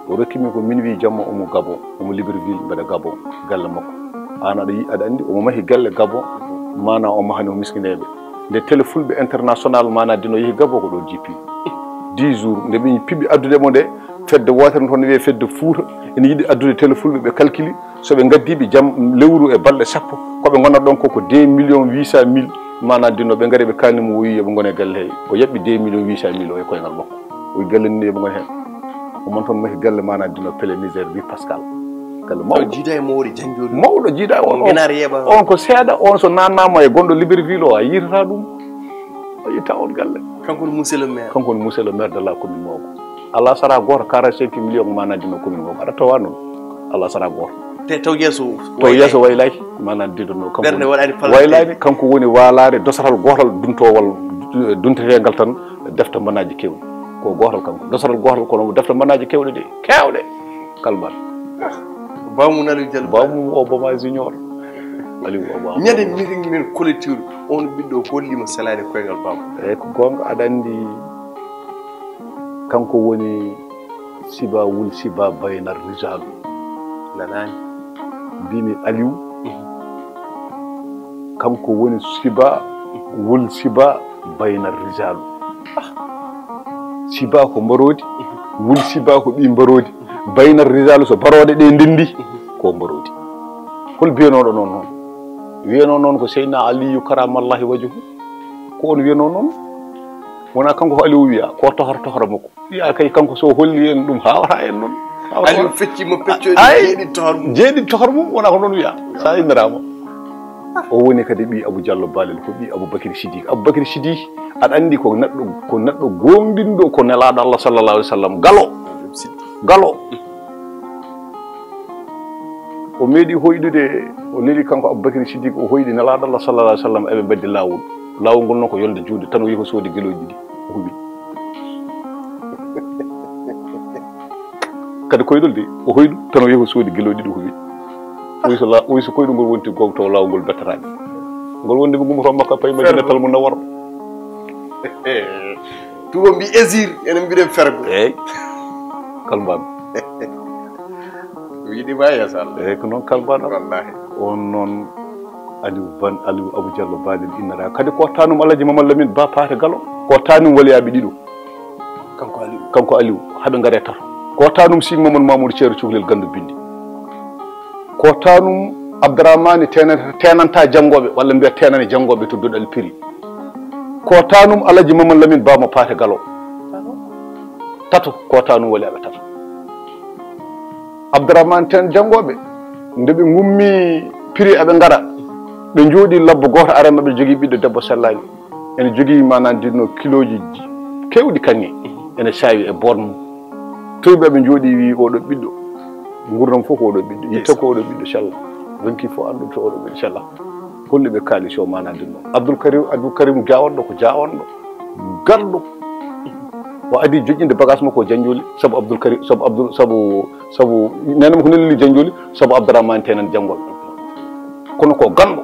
O rokkimi ko min wi jamma omo Gabon, omo Libreville mbeɗa Gabon, galle makko. Aan aɗa yi aɗa anndi omo mahi galle Gabon, mana o mahani o miskineeɓe. Nde télé fulɓe international mana dino yehi Gabon ko ɗo jippi. Dix jours nde ɓe piɓi addude mo nde fedde wootere toon ne wiyee fedde Fuuta ene yiɗi addude télé fulɓe ɓe calculi so ɓe ngaddiiɓe jam lewru e balɗe sappo ko ɓe ngonata ɗon ko ko deux millions huit cent mille mana dino ɓe ngari ɓe kalni mo o wi yoɓe ngon e galle he o yaɓɓi deux millions huit cent mille o e koyngal makko o wi galle ni yoɓe ngon heen o man toon mahi galle mana dino pele misère wi pascal galle mawɗo jiida e mawɗo janjori mawɗo jiida on on ko seeɗa on so nannama e gonɗo liberville o a yitata ɗum o yitta on galle kanko woni monsieur le maire kanko woni monsieur le maire de la commune mawko ala sara goto quarante cinq millions mana dino commune mawko aɗa tawa noon ala sara goto te taw yeeso taw yeeso waylaki mana didono kanko ɓernde waɗani waylani kanko woni walare dosatal gotal duntowal duntetegal tan defte mbanaji kewɗi ko gotal kanko dosatal gotal kono defte mbanaji kewɗe de kewɗe kalmal Bamum Aliou Diallo. Bamum Obama Junior. Aliou Obama. Ñande meeting men collectif, on ɓiɗɗo hollima selaade koyngal bamum. Eyyi, ko goonga, aɗa anndi kanko woni Siba wul Siba baynar rijal. Nanaani. Mbimi Aliou. Mhm. Kanko woni Siba wul Siba baynar rijal. Siba ko mbaroodi, wul Siba ko ɓii mbaroodi. Baynar rijal so barooɗe ɗe ndenndi, ko mbaroodi. Hol biyanooɗo noon noon? Wiyanoo noon ko Seydina Aliyu karamallahi wajuhu. Ko on wiyanoo noon? Wona kanko ko Aliou wiya, ko tohor tohor makko. Wiya kay kanko so holli en ɗum hawata en noon. Hawata Aliou on. Feccima peccoji ay, jeeɗiɗi tohor mum. Jeeɗiɗi tohor mum, wona ko noon wiya. Sa innirama. O woni kadi ɓii Abou Diallo Balel, ko ɓii Abou Bakri Siddiq. Abou Bakri Siddiq, aɗa anndi ko neɗɗo, ko neɗɗo gomɗinɗo ko Nelaaɗo Allah sallallahu alaihi wasallam. Galo. Galo. O meeɗi hoyɗude, o neli kanko Abou Bakri Siddiq, o hoyɗi Nelaaɗo Allah sallallahu alaihi wasallam, eɓe mbaddi laawol. Laawol ngol noon ko yolde juuɗe tan, o yehi o soodi gelooji ɗiɗi, o huɓi. Kadi koyɗol de, o hoyɗu tan, o yehi o soodi gelooji ɗiɗi, o huɓi. O wi so la-, o wi so koyɗol ngol wonti gooto, taw laawol ngol bettataake. Ngol wonde ɓe gummoto Makka, payi Madina, tal munawwara. Tuba mbi Ezir, enen mbiɗen fergo. Eyyi. Kalban. Mi yiɗi ma, ya Sall. Eyyi, ko noon kalban. Wallahi. On noon Aliou Ban, Aliou Abou Diallo Balel innata. Kadi ko tanum Alaji Mamadou Lamine Ba Paate Galo. Ko tanum waliyaaɓe ɗiɗo. Kanko Aliou. Kanko Aliou, haɓe ngare tato. Ko tanum Sing Mamadou Mamoudou Ceerno Cuklel Gandu Bindi. Ko tanum Abdourahmane tena-, tenanta janngooɓe, walla mbiya tenani janngooɓe to Duɗal Piri. Ko tanum Alaji Mamadou Lamine Ba mo Paate Galo. Tato, ko tanum waliyaaɓe tato. Abdourahmane ten janngooɓe, nde ɓe ngummi Piri eɓe ngara, ɓe njooɗi labbo gooto, arema ɓe jogii ɓiɗɗo debbo sellaani. Ene jogii maanaam dinno kilooji keewɗi kaŋŋe, ene saawi e boot mum. Toy ɓe ɓe njooɗi wi oɗo ɓiɗɗo, ngurnam fof ko oɗo ɓiɗɗo, yitte ko oɗo ɓiɗɗo sella. Ronki fof anndude to oɗo ɓiɗɗo sella. Holli ɓe kaalis o maanaam dinno. Abdoul Karim, Abdoul Karim jaawanɗo ko jaawanɗo, garɗo. O adi joƴƴinde bagage makko o Janjoli, sabu Abdoul Karim, sabu Abdoul, sabu, sabu nene makko nelli Janjoli, sabu Abdourahmane Tenen janngol. Kono ko ganndo.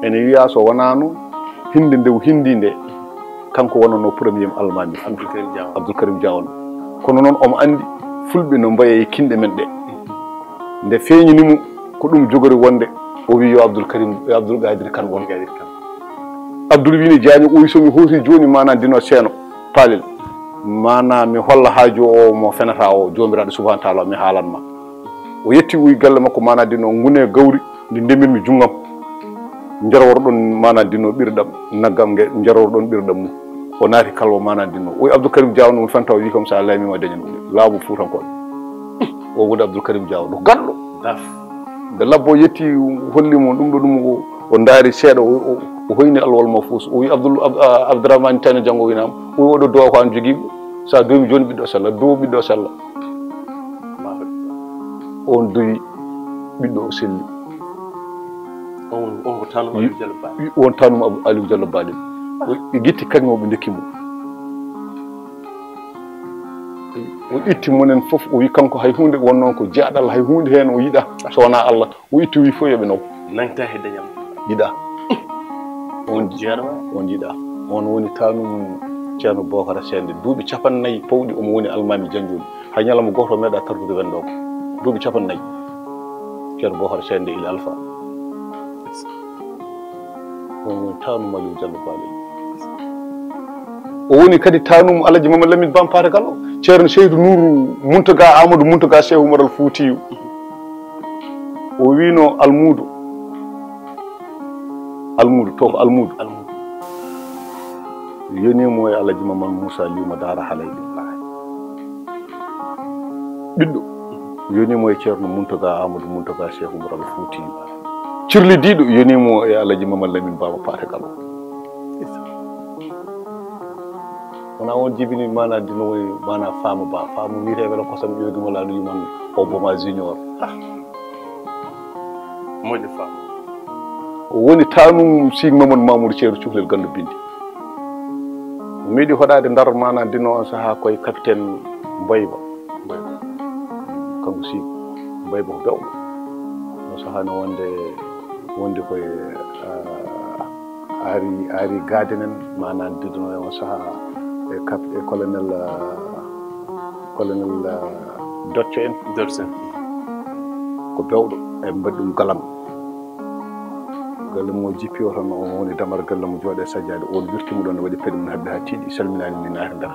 Ene wiya so wonano hinde nde o hindi nde, kanko wonano premier almaami Abdoul Karim Diaw. Abdoul Karim Diaw on. Kono noon omo anndi fulɓe no mbaye e kinɗe men ɗe. Nde feeñini mo ko ɗum jogori wonde, o wi yo Abdoul Karim, yo Abdoul Qadir Kane won. Qadir Kane. Abdoul wini Diagne, o wi so mi hooti jooni maana dino seeno, paalel. Maana mi holla haaju o mo fenata o, Joomiraaɗo Subhaanahu wa Taala, mi haalan ma. O yetti, o yi galle makko, maana dino ngune gawri, ndi ndemirmi junngam. Njarwor ɗon, maana dino ɓirɗam, naggam nge, njarwor ɗon ɓirɗam mum. O naati kalwa, maana dino. O yi Abdou Karim Diaw no fenta, o wi kam sa laami ma dañan ɗum. Laamu Fuutankooɓe. O woni Abdou Karim Diaw, ɗo ganndo. Daf. Nde labbo yetti, holli mo ɗum ɗo ɗum, o, o ndaari seeɗa, o, o, o hoyni alwal mahfuus. O wi Abdoul, Ab-, a-, Abdourahmane Tane janngo winama. O wi oɗo duwa ko an jogii. Sa duumi jooni ɓiɗɗo sella, duwo ɓiɗɗo sella. On duwi ɓiɗɗo o selli. On, on ko tanum Aliou Diallo Ba. Wi-, on tanum Ab-, Aliou Diallo Ba ɗum. O, ɓe gitti kaŋŋe o ɓe ndekki mo. O itti monen fof, o wi kanko hay huunde wonno ko jaaɗal, hay huunde heen o yiɗa so wonaa Allah. O itti wi fof yo ɓe naw. Nangta he dañal. Yiɗa. On jeeɗa, on yiɗa. On woni tanum Ceerno Bokara Sende. Duuɓi capannayyi pawɗi omo woni almaami Janjoli. Hay ñalawma gooto o meeɗa tardude wendo ko. Duuɓi capannayyi. Ceerno Bokara Sende il Alpha. On woni tanum Aliou Diallo Balel. O woni kadi tanum Alaji Mamadou Lamine Bam Paate Gallo. Ceerno Seydou Nourou Mountaga Amadou Mountaga Cheikh Oumar Al Foutiyou. O wino Almuudo. Almuudo, to ko Almuudo. Almuudo. Yonimo e Alaji Mamadou Moussa Lima Dara Halay ɗum. Ɓiɗɗo. Yonimo e Ceerno Mountaga Amadou Mountaga Cheikh Oumar Al Foutiyou. Cirlidiiɗo yonimo e Alaji Mamadou Lamine Baba Paate Gallo. Wona on jibini mana dino woni mana Fama Ba. Fama wiyete wela kosam ƴoydu mo laɗo yuman o Boma Junior. Moƴƴo Fama. O woni tanum Sing Mamadou Mamoudou Ceerno Cuklel Gandu Bindi. Miɗi hoɗade Ndar mana dino on saha koye capitaine Mboyba. Mboyba. Kanko si mbayba ko bewɗo. No sahaa no wonde, wonde koye, ah, ari, ari gaaden en, maanaam didduno e on sahaa e kap-, e colonel, ah, colonel, ah, Docco en. Docco en. Ko bewɗo, e mbaɗi ɗum galam. Galle mo jippi o tan, o woni damar galle mo jooɗe sajjaade, on wirti mo ɗon, waɗi peɗe mum haɓɓi haa tiiɗi, salminaani ni naati nder.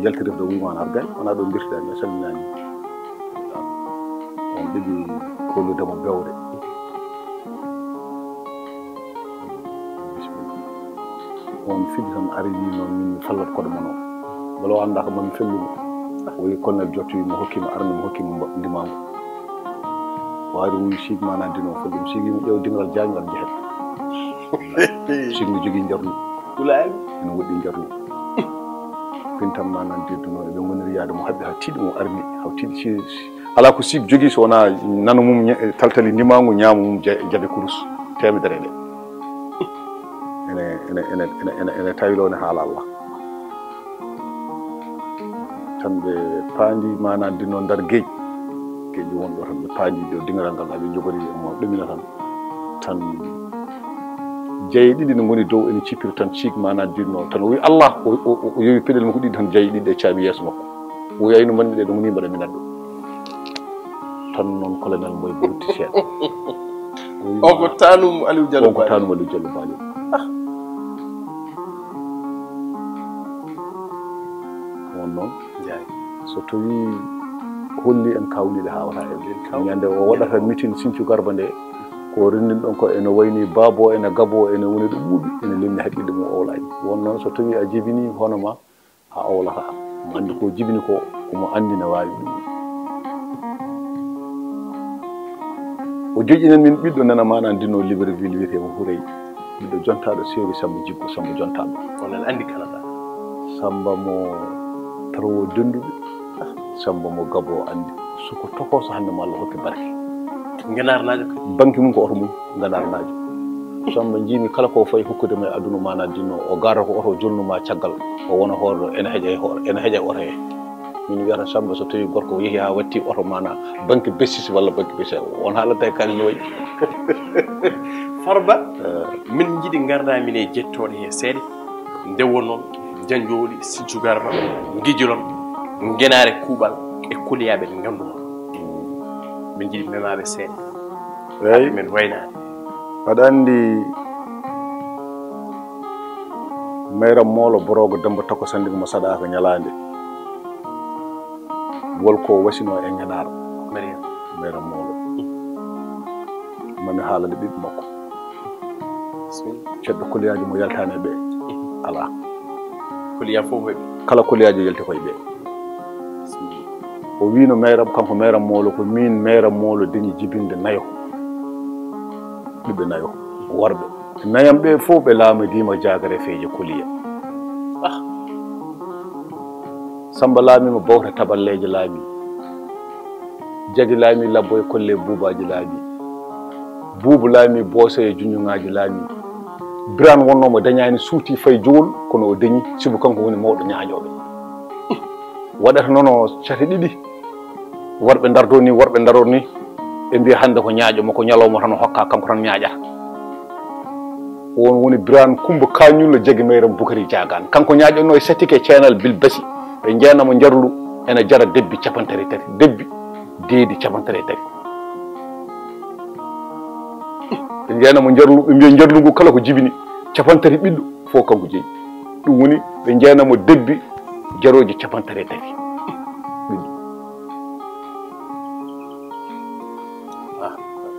Yalti refde o wiima an argaani, wonaa ɗo mbirtiɗaa mi, a salminaani. On ɗiɗi kollude mo bewre. Bismillah. On fidi tan ari wi noon min mi fallat koɗo mon o. Wala o anndaa ko mami felluno. O wi colonel Jotto wi mo hokki mo armi mo hokki mo mba-, ndimaangu. O ari o wi siigi maanaam dino fof ɗum siigi mo ƴeew dingal jaañgal njehet. Siigi mi jogii njarlu. Wulaani. Ene woɗɗi njarlu. Pintam maanaam dedduno eɓe ngoniri yaade mo haɓɓi haa tiiɗi mo armi. Haa tiiɗi si, si, alaa ko siib jogii so wonaa nano mum ña-, taltali ndimaangu, ñaamo mum ja-, jabe kurus. Teemedere ɗe. Ene, ene, ene, ene, ene, ene tawi ɗo ne haala Allah. Tan ɓe paandi maanaam dinno ndar geej. Geej won ɗo tan ɓe paandi ɗo dingiral ngal aɓe jogori mo ɗumina tan. Tan jaye ɗiɗi ne ngoni dow ene cippiri tan siik maanaam dinno tan o wi Allah, o, o, o, o yowi peɗel makko ɗiɗi tan jaye ɗiɗi e caabi yeeso makko. O wi ayno manmi ɗe ɗo ngoni mbaɗa mi naɗɗo. Tan noon colonel Mboy burti seeɗa. O wi o ko ma, taanum Aliou Diallo on ko Bali. Taanum Aliou Diallo Bali. Ah. Won noon. Njaay. So tawii holli en kawniiɗe haa wata en. En kawniiɗe. Ñande o waɗata mitin Sinthiou Garba nde, ko renndin ɗon ko ene wayni baabo, ene gabo, ene woni ɗo ɓuuɓi, ene lenni haqqille mum owlaani. Won noon so tawii a jibinii hono ma, a owlata. Mo anndi ko jibini ko, omo anndi ne waawi ɗum. O joƴƴinan min ɓiɗɗo nana maana ndino Libreville wiyetee ko Hourey. Miɗo jontaaɗo seeri Samba Jiggo, Samba jontaaɗo. Onon anndi kala ɗa. Samba mo tarwo dennduɓe, Samba mo gabo anndi. Soko tokooso hannde ma Allah hokki barke. Ngenaarnaajo kadi. Banki mum ko oto mum, ngenaarnaajo. Samba njiimi kala ko fayi hokkude mo e aduna maana dinno, o gaara ko oto jolnu ma caggal, o wona hoore ɗo, ene heƴa e hoore, ene heƴa e oto he. Min wiyata Samba so tawi gorko o yehi ha watti oto mana banque bessis walla banque bessis, on haalanta e kalis no wayi. Farba, eh, min jiɗi ngarda min e jettoɗe he seeɗa. Nde wonno Janjoli, Sinthiou Garba, Guijolon, Ngenare Kuuɓal e Koliyaɓe ɓe ganduno. Min jiɗi memaɓe seeɗa. Eyyi. Min waynaade. Aɗa anndi Mayram Moolo Boroogo Demba Tako Sanndiga mo saɗaaka ñalaande. Wol ko wasino e Ngenaar. Mariam. Mayram Moolo. Mami haalande ɓiɓɓe makko. Bismillah. Ceddo Koliyaaji mo yaltaani e ɓe. Alaa. Koliyaa fof heɓi. Kala Koliyaaji yalti koye ɓe. Bismillah. O wiino Mayram, kanko Mayram Moolo, ko min Mayram Moolo dañi jibinde nayo. Ɓiɓɓe nayo, worɓe. Nayam ɓe fof ɓe laamodiima jaagare feeje Koliya. Ah. Samba laamiima Bawta Taballeeje laami. Jagi laami Labbo e Kolle Buubaaji laami. Buubu laami Booso e Junjungaaji laami. Biraan wonnoo mo dañaani suuti fay jowol, kono o dañi, sibu kanko woni mawɗo ñaaƴooɓe. Waɗata noon o cate ɗiɗi. Worɓe ndardo ni, worɓe ndaror ni, ɓe mbiya hannde ko ñaaƴo mo, ko ñalawma tan o hokka, kanko tan ñaaƴata. On woni Biraan Kumba Kañullo Jagi Mayram Bukari Jaagaan. Kanko ñaaƴonno e satike ceenal Bilbasi. Ɓe njeena mo njarlu ena jara debbi capantati tati, debbi deedi capantati tati. Ɓe njeena mo njarlu, ɓe mbiya njarlu ngu kala ko jibini capantati ɓiɗɗo, fof kanko jeyi. Ɗum woni ɓe njeena mo debbi jarooji capantati tati.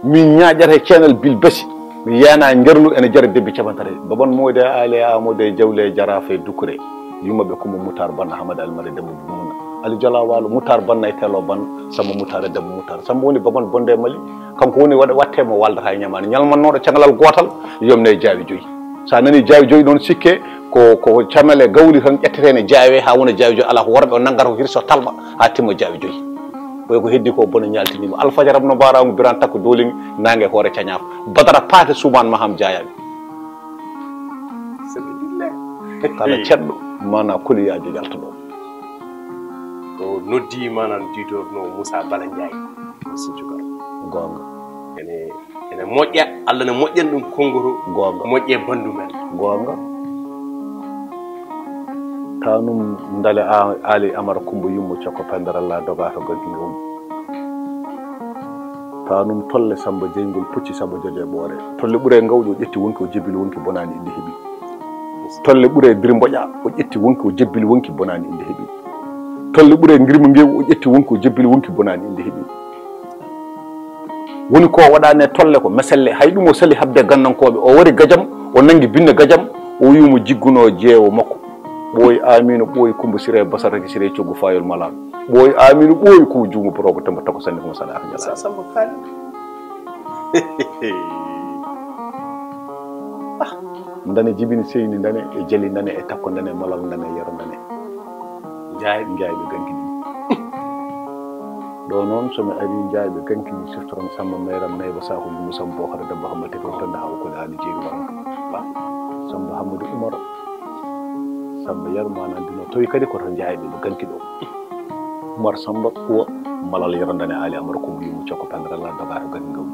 Min ñaaƴata e ceenal Bilbasi, mi yeena njarlu ene jara debbi capantati. Baban Moodi e Aali e Aamadu e Jawle e Jaraaf e Dukure. Yummaɓe Kumba Mutar Banna, Hamad Almari Demba Bumuna. Ali Jola Waalo, Mutar Banna e Telo Banna, Samba Mutar e Demba Mutar. Samba woni Baban Bonde e Mali. Kanko woni waɗa, watte mo waldata e ñamaande. Ñalmannooɗo caŋalal gootal, yomne e jaawi joyi. So a nanii jaawi joyi noon, sikke ko, ko camele gawli tan ƴettete ne jaawe haa wona jaawi joyi. Alaa ko worɓe o nanngata ko hirso talɓa haa timma jaawi joyi. Ɓoy ko heddi ko bone ñaaltiniima. Alfajara no mbaaraangu Biraan takko dooliŋ naange hoore cañaaf. Badara paate suumaan maham jaayaaɓe. Kala ceɗɗo mana Koliyaajo yalta ɗo. Ɗo noddi maanaam diitorno Moussa Bala Ndiaye. Sinthiou Kara. Goonga. Ene ene moƴƴa, Allah ne moƴƴan ɗum konngoro. Goonga. Moƴƴe banndu men. Goonga. Tanum ndale a- ali amara kumba yummo cokko pendara la doga to ganki ngawmi. Tanum tolle samba jeygol pucci samba jode ɓoore. Tolle ɓure ngawƴo o ƴetti wonki o jebbili wonki bonani inde heɓi. Tolle ɓure diri mboƴa o ƴetti wonki o jebbili wonki bonani inde heɓi. Tolle ɓure ngirma ngewu o ƴetti wonki o jebbili wonki bonani inde heɓi. Woni ko waɗani e tolle ko meselle, hay ɗum o sali habde ganndankooɓe. O wari gajam, o nanngi binne gajam, o wi'i mo jigguno jeewo makko. Ɓooyi Aaminu, ɓooyi Kumba Siree, Basaraki Siree, coggu Faayol Malaaɗo. Ɓooyi Aaminu, ɓooyi ko juumo boroogo Demba Tako Sanne ko mo saɗaaka ñalaande. Sa Samba Kaali. Ndane jibini seyni ndane e jali ndane e takko ndane e malal ndane e yero ndane. Njaay njaay ɓe ganki ɗum. Ɗo noon so mi ari njaay ɓe ganki mi siftoran Samba Meeram Nayba Sako Yumma Samba Bokara Demba Hammadi Tegal Penda Hawa Kole Ali Jeeri Waranka. Samba Hammadi Umar Samba Yero mana ndino tawi kadi ko to njaay ɓe ɓe ganki ɗo. Umar Samba Kuwa Malal Yero Ndane Ali Amar Kumba Yumma Cokko Penda Ralla Doga to ganki ngawmi.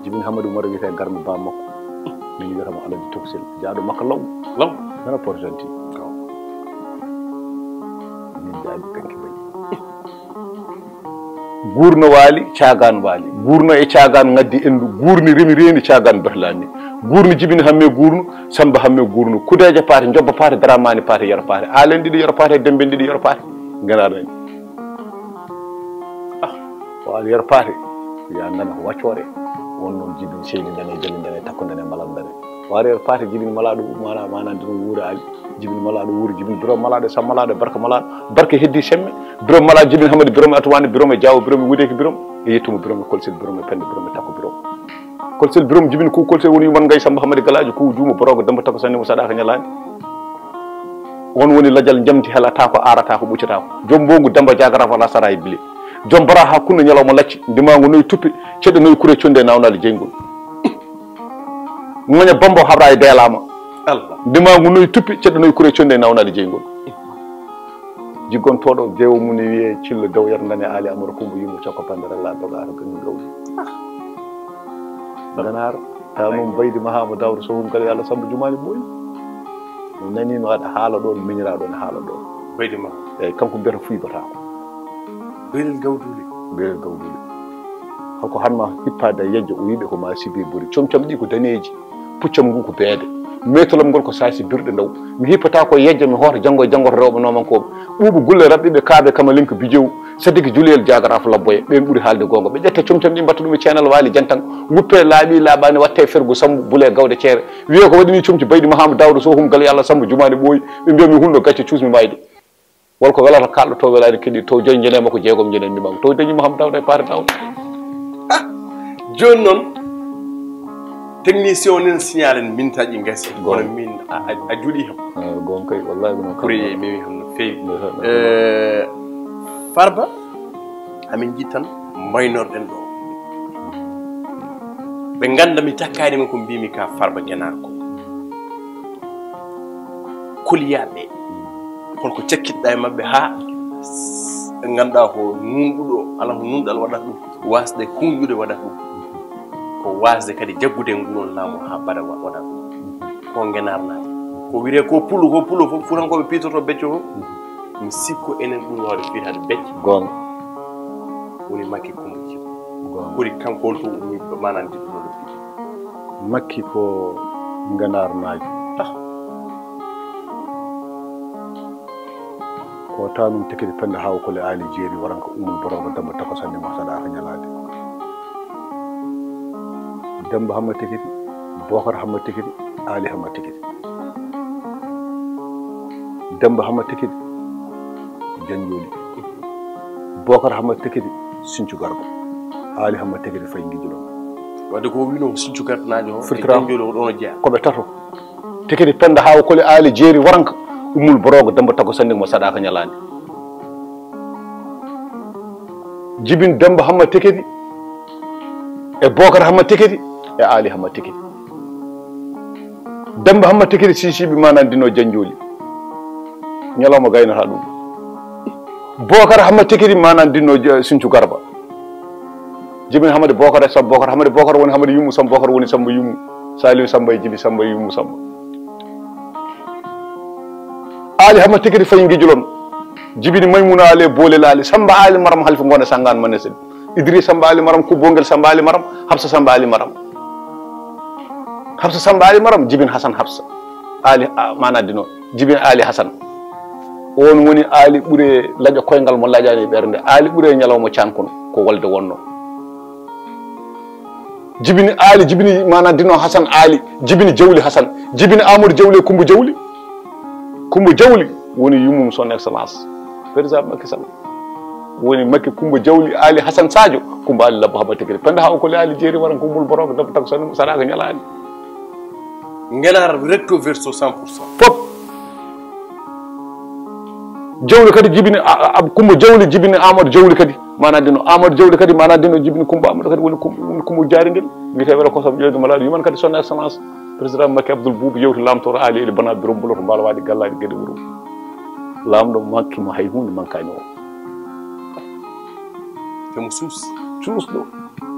Jibin Hammadi Umar wiyete garmi ba makko. Min wiyata mo Alaji Toksil jaaɗo makka law. Law. Nana porjanti. Min jaaɗi ganki bayi. Guurno waali caagaan waali, guurno e caagaan ngaddi enndu, guurni rimi reeni caagaan berlaani, guurni jibini hamme guurnu, samba hamme guurnu, kudeeja paate, njobba paate, daramaani paate, yero paate, aalen ɗiɗi yero paate, demben ɗiɗi yero paate. Ngenaaɗo en. Ah, o aali yero paate. Wiya ndana ko waccoore. Won noon jibini seyni ndane, jali ndane, takko ndane, malal ndane. O ari yero paate jibini malaaɗo, mana mana ndiro wuuri aali. Jibini malaaɗo wuuri, jibini biro malaaɗo, sam malaaɗo, barka malaaɗo. Barka heddi semme. Biro malaaɗo jibini Hammadi, biro mi Atuwaani, biro mi Jaawo, biro mi Wudeeki, biro mi. E yettumo biro mi Kolsel, biro mi Pende, biro mi Takko, biro. Kolsel biro mi jibini ko Kolsel woni man gay Samba Hammadi Galaajo ko juumo boroogo Demba Takko Sanne mo saɗaaka ñalaani. On woni lajal njamti helata ko arata ko ɓuccata ko. Joom mbongu Demba Jagara wala sara e bile. Joom bara ha kunna ñalawma lacci, ndimaangu noyi tuppe, ceɗɗo noyi kure conde nawnaali jeyngol. Ŋoña Bambo haɓra e deelama. Allah. Ndimaangu noyi tuppe, ceɗɗo noyi kure conde nawnaali jeyngol. Jiggontooɗo jeewo mum ne wiyee Cillo Dow Yar Ndane Aali Amar Kumba Yumma Cokko Pandara La Dogaaro Ganni Gawri. Ganaar, tawa noon Baydi Mahama Dawro Sohum Kala Yalla Samba Jumaani Boy. Mi nanii no aɗa haala ɗoon, miñiraa ɗoon, haala ɗoon. Baydi Mahama. Eeyi, kanko mbiyata fuybataako. Beelel gawduuli. Beelel gawduuli. Hoko hatma hippaade e yejjo, o wiɓe ko ma sibe buri. Comcom ɗi ko daneeji. Puccam ngu ko beede. Meetolam ngol ko saasi birɗe ndaw. Mi hippata ko yejja mi hoota janngo e janngo to rewɓe noomankooɓe. Ɓuuɓu gulle raɓɓiɓe kaaɓe kama linka bijewu. Sadiki juliyel jaagaraafo labboye. Ɓeen ɓuri haalde goonga. Ɓe ƴetta comcam ɗi mbatta ɗum e ceenal waali jantan. Wuppe laaɓi laaɓaani watte fergu sambu bule gawde ceere. Wiye ko waɗini comci bayɗi Mahamadou Daouda Sow hum gal Yalla Samba Jumaani ɓooyi. Ɓe mbiya mi hunno gacce cuusmi mayde. Wala ko welata kalɗo to welaani keɗi to joyi jene makko jeegom jene ndimam to dañi Mahamadou Daouda e paare Daouda. Jooni noon technicien o nen signal en mintaji gasi. Kono min a juuɗi ham. Gon kay wallahi ko noon. Kuri e mimi ham no feewi. Farba amin jittan mbaynorɗen ɗo ɓe ganda mi takkani ma ko mbimi ka Farba Genar ko koliyaɓe. Kono ko cakkitɗa e maɓɓe ha ɓe ganduɗa ko nunɗuɗo ala ko nunɗal waɗata ɗum wasde hunƴude waɗata ɗum ko wasde kadi jaggude nguɗon laamu ha bada waɗata ɗum ko ngenarnaji ko wire ko pullo ko pullo fof furankoɓe pitorto becco fof mi sikko enen ɓuri wawde fitade becco gonga woni makki kumba jikko gonga kori kanko on to ummi manan jiɗɗunoɗo fiti makki ko ngenarnaji ko tanum tekedi penda haw kole ali jeeri waranka umul borogo damba tako sanne ma saɗa ka ñalade damba hamma tekedi bokar hamma tekedi ali hamma tekedi damba hamma tekedi janjoli bokar hamma tekedi sincu garba ali hamma tekedi fay gijilon wadde ko wino sincu gartanajo firtira janjoli ko ɗon jeya koɓe tato Tekedi penda hawa koli ali jeeri waranka ummul borogo demba tago sandi mo sadaka ñalani jibin demba hamma tekedi e bokar hamma tekedi e ali hamma tekedi demba hamma tekedi sisiɓe mana dino janjoli ñalawma gaynata ɗum Bokar Hamma Tekiri, manan dinno Sincu Garba. Jibini Hamadi Bokar e Samba Bokar. Hamadi Bokar woni Hamadi Yummu, Samba Bokar woni Samba Yummu. Saliu Samba e Jibi Samba e Yummu Samba. Ali Hamma Tekiri fayi Ngijulon. Jibini Maymuna Ali e Bolel Ali. Samba Ali Maram halfi Ngone Sangan Manesin. Idris Samba Ali Maram, Kubongel Samba Ali Maram, Hafsa Samba Ali Maram. Hafsa Samba Ali Maram, Jibin Hasan Hafsa. Ali, a, mana dino, Jibin Ali Hasan. On woni Ali ɓure laƴo koyngal mo laƴani ɓernde. Ali ɓure ñalawma can kono, ko wolde wonno. Jibini Ali, jibini mana dino Hasan Ali, jibini Jawli Hasan, jibini Amadou Jawli e Kumba Jawli. Kumba Jawli woni yummum son excellence. Président Macky Sall. Woni Makki Kumba Jawli Ali Hasan Sadio, Kumba Ali Labba Haba Tekiri. Penda ha o koli Ali jeeri waran ko mul borok dab tak sanu saraka ñalaani. Ngenar recto verso cent pour cent. Fop. Jawli kadi jibini, a, a, Kumba Jawli jibini Amadou Jawli kadi. Mana dino Amadou Jawli kadi, mana dino jibini Kumba Amadou kadi woni Kum-, woni Kumba Jaari ngel. Wiyete wala ko sob ƴoyde malade yuman kadi son excellence. Président Macky Abdoul Boubou yewti lamtoro Ali Eli Bana Birom Bulo to Mbalo Waɗi Gallaɗi Gede Wuro. Lamɗo Makki mo hay hunde mankani o. Temo suus. Cuusɗo.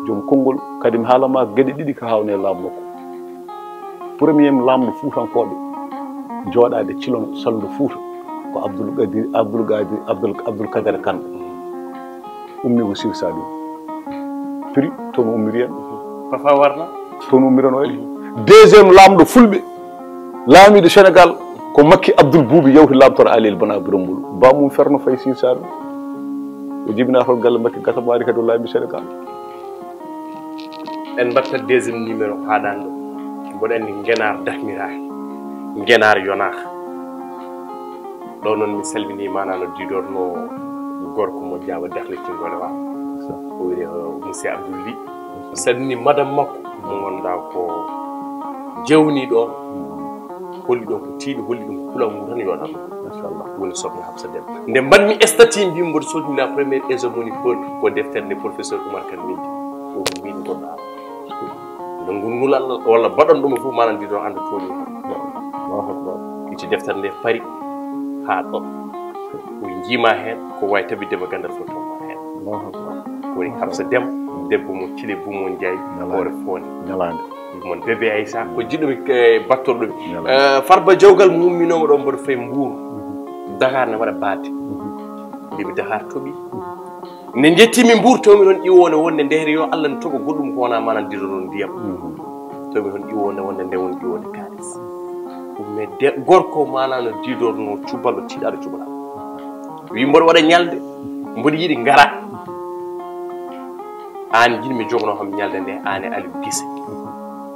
Joom konngol. Kadi mi haalama geɗe ɗiɗi ko hawne lamɗo ko. Premier lamɗo Fuutankooɓe. Jooɗaade Cilon Salndu Fuuta. Ko Abdoul Qadir, Abdoul Qadir, Abdoul, Abdoul Kader Kane. Ummi ko Sir Saliou. Prix, toon ummiri en. Papa warna. Toon ummirano en. Deuxième lamɗo Fulɓe. Laamiiɗo Sénégal ko Makki Abdoul Boubi yawti lamtoro Alel Bana Birom Mbulu. Bamum Ferno Faye Sir Saliou. O jibinaa toon galle Makki Gasamari kadi o laami Sénégal. En mbatta deuxième numéro haaɗaani ɗo. Mboɗo anndi Ngenaar dakmiraaki. Ngenaar yonaaka. Ɗo noon mi salmini mana no diidorno gorko mo Jaaba Dahle Tingol Rewa. O wiyetee, eh, Monsieur Abdoul Ly. Mi salmini madame makko mo ngannduɗaa ko jawni ɗo. Holli ɗon ko tiiɗi, holli ɗum ko pulaar ngu tan yoɗan. Machallah. Woni sokhna Hafsa Dem. Nde mbaɗmi statut mbimi mboɗo sodni la première hégémonie ko, ko deftere nde professeur Oumar Kane windi. O ko mbimi goɗɗo ala. Nde ngulngul Allah walla mbaɗon ɗum e fof manan ndi ɗon annda tooñi. Allahu Akbar. Itti deftere nde fari haa ɗo. Ko jiima heen, ko wawi tabitde ma gandal fof toon heen. Allahu Akbar. Ko woni Hafsa Dem, debbo mo Cile Bumon Njaay, Ñalaande. Hoore Foonde. Ñalaande. Mon bébé Aïssa, ko jiɗɗo mi, eh, battorɗo mi. Ñalaande. Eh, Farba Jawgal mi umminoma ɗo mboɗo fayi Mbuur. Mhm. Dakar ne waɗa batte. Mhm. Mbimi Dakar toɓi. Mhm. Nde njettimi Mbuur, tawmi ɗon iwonde wonde nde yo Allah ne toɓo goɗɗum ko wona manan didoron ndiyam. Mhm. Tawmi ɗon iwonde wonde nde woni iwonde kaalis. Ɗum ne de gorko mana no didorno cuballo tiiɗaɗo cubalal. Wi mboɗo waɗa ñalde, mboɗo yiɗi ngara. Aan jiɗmi jogno kam ñalde nde, aan e Aliou Gise.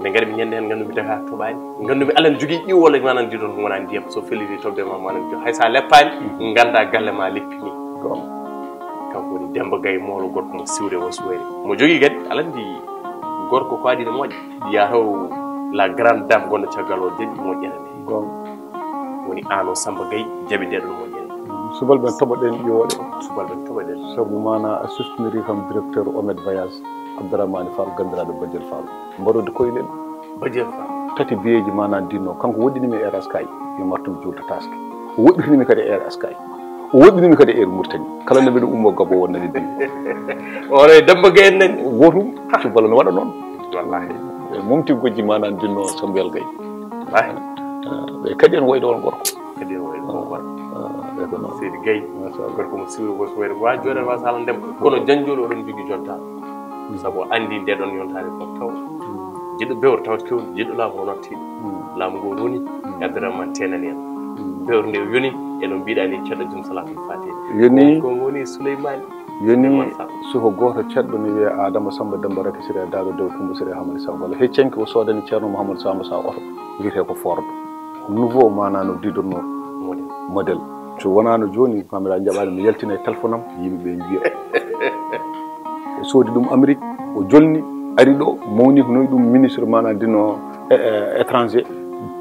Nde ngari mi ñande heen nganndu mi daga toɓaani. Nganndu mi Allah ne jogii iwole manan didoron wona ndiyam. So feliri toɓde ma manan didoron. Hay sa leppaani, ngannda galle ma leppini. Kanko woni Demba Gaye Moolo, gorko mo Siwre Wasuwere. Mo jogii kadi, aɗa anndi gorko ko adii ne moƴƴa. Yataw la grande dame gonɗo caggal o jaɓi moƴƴere nde. Goonga. Woni aan o Samba Gaye jaɓi nde ɗon moƴƴere. Subalɓe toɓoɗen ƴiwoɗe. Subalɓe toɓoɗen. Sabu mana a siftiniri kam directeur Omed Voyage, Abdourahmane Fall, ganndiraaɗo Badiel Fall. Mbaɗodi koyɗen. Badiel Fall. Tati biyeeji mana dinno. Kanko woɗɗinimi Air Sky. Yo ngartum juulta taske. O woɗɗitinimi kadi Air Sky. O woɗɗinimi kadi Air Mauritanie. Kala nde mbiɗo ummo Gabo wonnani bi. Ore Demba Gaye en nani. Wotum. Cuballo no waɗa noon. Wallahi. E mumti gojji mana dinno Sambel Gaye. Wallahi. Ah, ɓe kadi en woyde on gorko. Kadi en woyde on gorko. Ah, ɓe ko noon. Seydi Gaye. Machallah. Gorko mo siwri, gorko wayde ko wawi jooɗan ma sala ndem. Kono janjol oɗon jogui jonta. Mm. Sabu o andi nde ɗon yontare fof taw. Mm. Jiɗɗo bewre tawat kewɗo, jiɗɗo laamu o natti. Mm. Laamu ngu woni, mm, e Abdourahmane tenani en. Mm. Bewre nde o yoni, eno mbiɗa ni ceɗɗo jom salatul fatiha. Yoni. Ko, ko woni Souleymane. Yoni suko gooto ceɗɗo ne wiyee Adama Samba Demba Raky Siré Daado Dew Kumba Siré Hamadi Saw Galo. He cenki o soodani Ceerno Mouhamadou Samba Saw oto wiyetee ko Ford. Nouveau mana no didorno modèle. Modèle. So wonaano jooni, Pamela jaɓaani mi yaltina e téléphone am, yimɓe ɓe njiya. O soodi ɗum Amérique, o jolni, ari ɗo, mawni ko noyi ɗum ministre mana dino, e, e, étranger,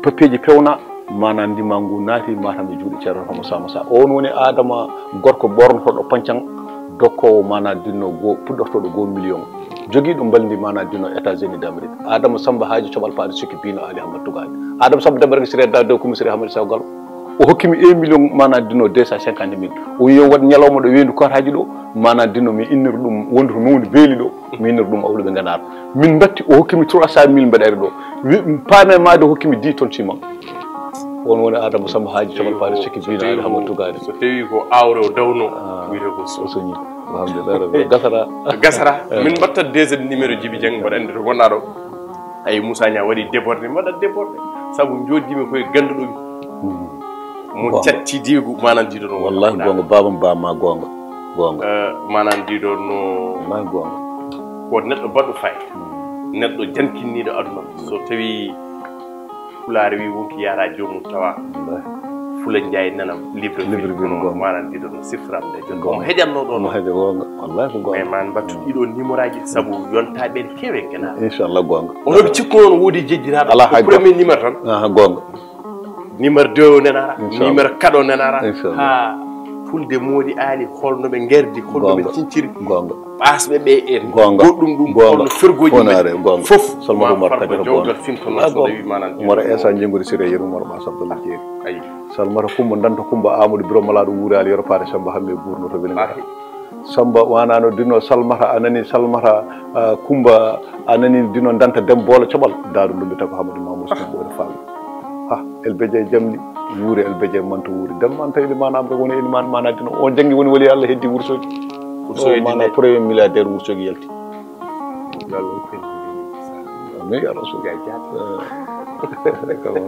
papier ji pewna, Maanaam ndimaa nguu naati Matam e juuɗe Ceerno Homo Sama Sa. Oon woni Aadama gorko ɓoornotooɗo pañcaŋ, dokkoowo maanaam dinno goo, puɗɗortooɗo goo million. Jogiiɗo mbalndi maanaam dinno États-Unis d'Amérique. Aadama Samba Haaji Coɓal Paali Sukki Biino Ali Hamad Tugaani. Aadama Samba Demba Rek Siré Daado Kumi Siré Hamadi Saw Galo. O hokki mi un million, maanaam Dino, deux cent cinquante mille. O wiyi yo waɗ ñalawma ɗo weendu Kootaaji ɗo, maanaam Dino, mi innir ɗum wondu to mawni beeli ɗo, mi innir ɗum awluɓe Nganaar. Min mbatti, o hokki mi trois cent mille mbeɗa ari ɗo. Wi-, paame maade o hokki mi dix tonnes ciment. On woni Adama Samba Haaji Camal Paali Sikki Bina Ali Hamadu Tugaade. So tawi ko awre o dawno, wiyete ko o soñi. Alhamdulillah rabbi. Gasata. Gasata. Min mbatta deuxième numéro Djiby Dieng, mbaɗa anndi to gonɗa ɗo. Ay, Moussa Niang waɗi débordé, mbaɗa débordé. Sabu jooɗiimi koye ganduɗo mi. Mo catti diigu, maanaam diido no. Wallahi gonga, babam ba ma gonga. Gonga. Eh, maanaam diido no. Wallahi gonga. Ko neɗɗo baɗɗo fay. Neɗɗo jankinniiɗo aduna. So tawi Pulaar wi wonki yaara joomum tawa. Wallahi. Fula Njaay nana libre. Libre kono gonga. Maanaam diido no sifram de. Gonga. Mo heƴanno ɗo. Mo heƴa gonga. Wallahi ko gonga. Mais man mbattu ɗiɗo numéroji sabu yonta ɓen kewe gena. Inchallah gonga. Ono ɓe cikku noon woodi jejjiraɗo. Ala hay premier numéro tan. Aha, gonga. Numéro deux o nenara, inchallah. Numéro quatre o nenara. Inchallah. Ha fulde moodi aali, holno ɓe ngerdi, holno ɓe cinciri. Gonga. Ɓaasɓe ɓe e goɗɗum ɗum, holno fergoji. Fof. Salmata Umar Kadira gonga. Jawgal fintono so tawi manan. Umar Esa Jengori Sire Yeru Umar Ɓas Abdallah Jeeri. Ayi. Salmata Kumba Danta Kumba Amadou Biro Malaɗo Wuuri Ali Yero Paare Samba Hamme Gurno to Weli. Samba wanano dino Salmata, a nani Salmata, ah, Kumba, a nani dino Danta Dem Boolo Coɓal, Daaru Lumbi Tago Hamadi Mamoudou Sow Boore Faalu. Ha, El Beje Jamli, wuuri El Beje Manto wuuri. Dem Anta Eliman Amre woni Eliman mana dino. O jangi woni wali Allah heddi Wursoji. Wursoji o mana premier milliardaire Wursoji yalti. Amin ya Rasul. Eh, kama.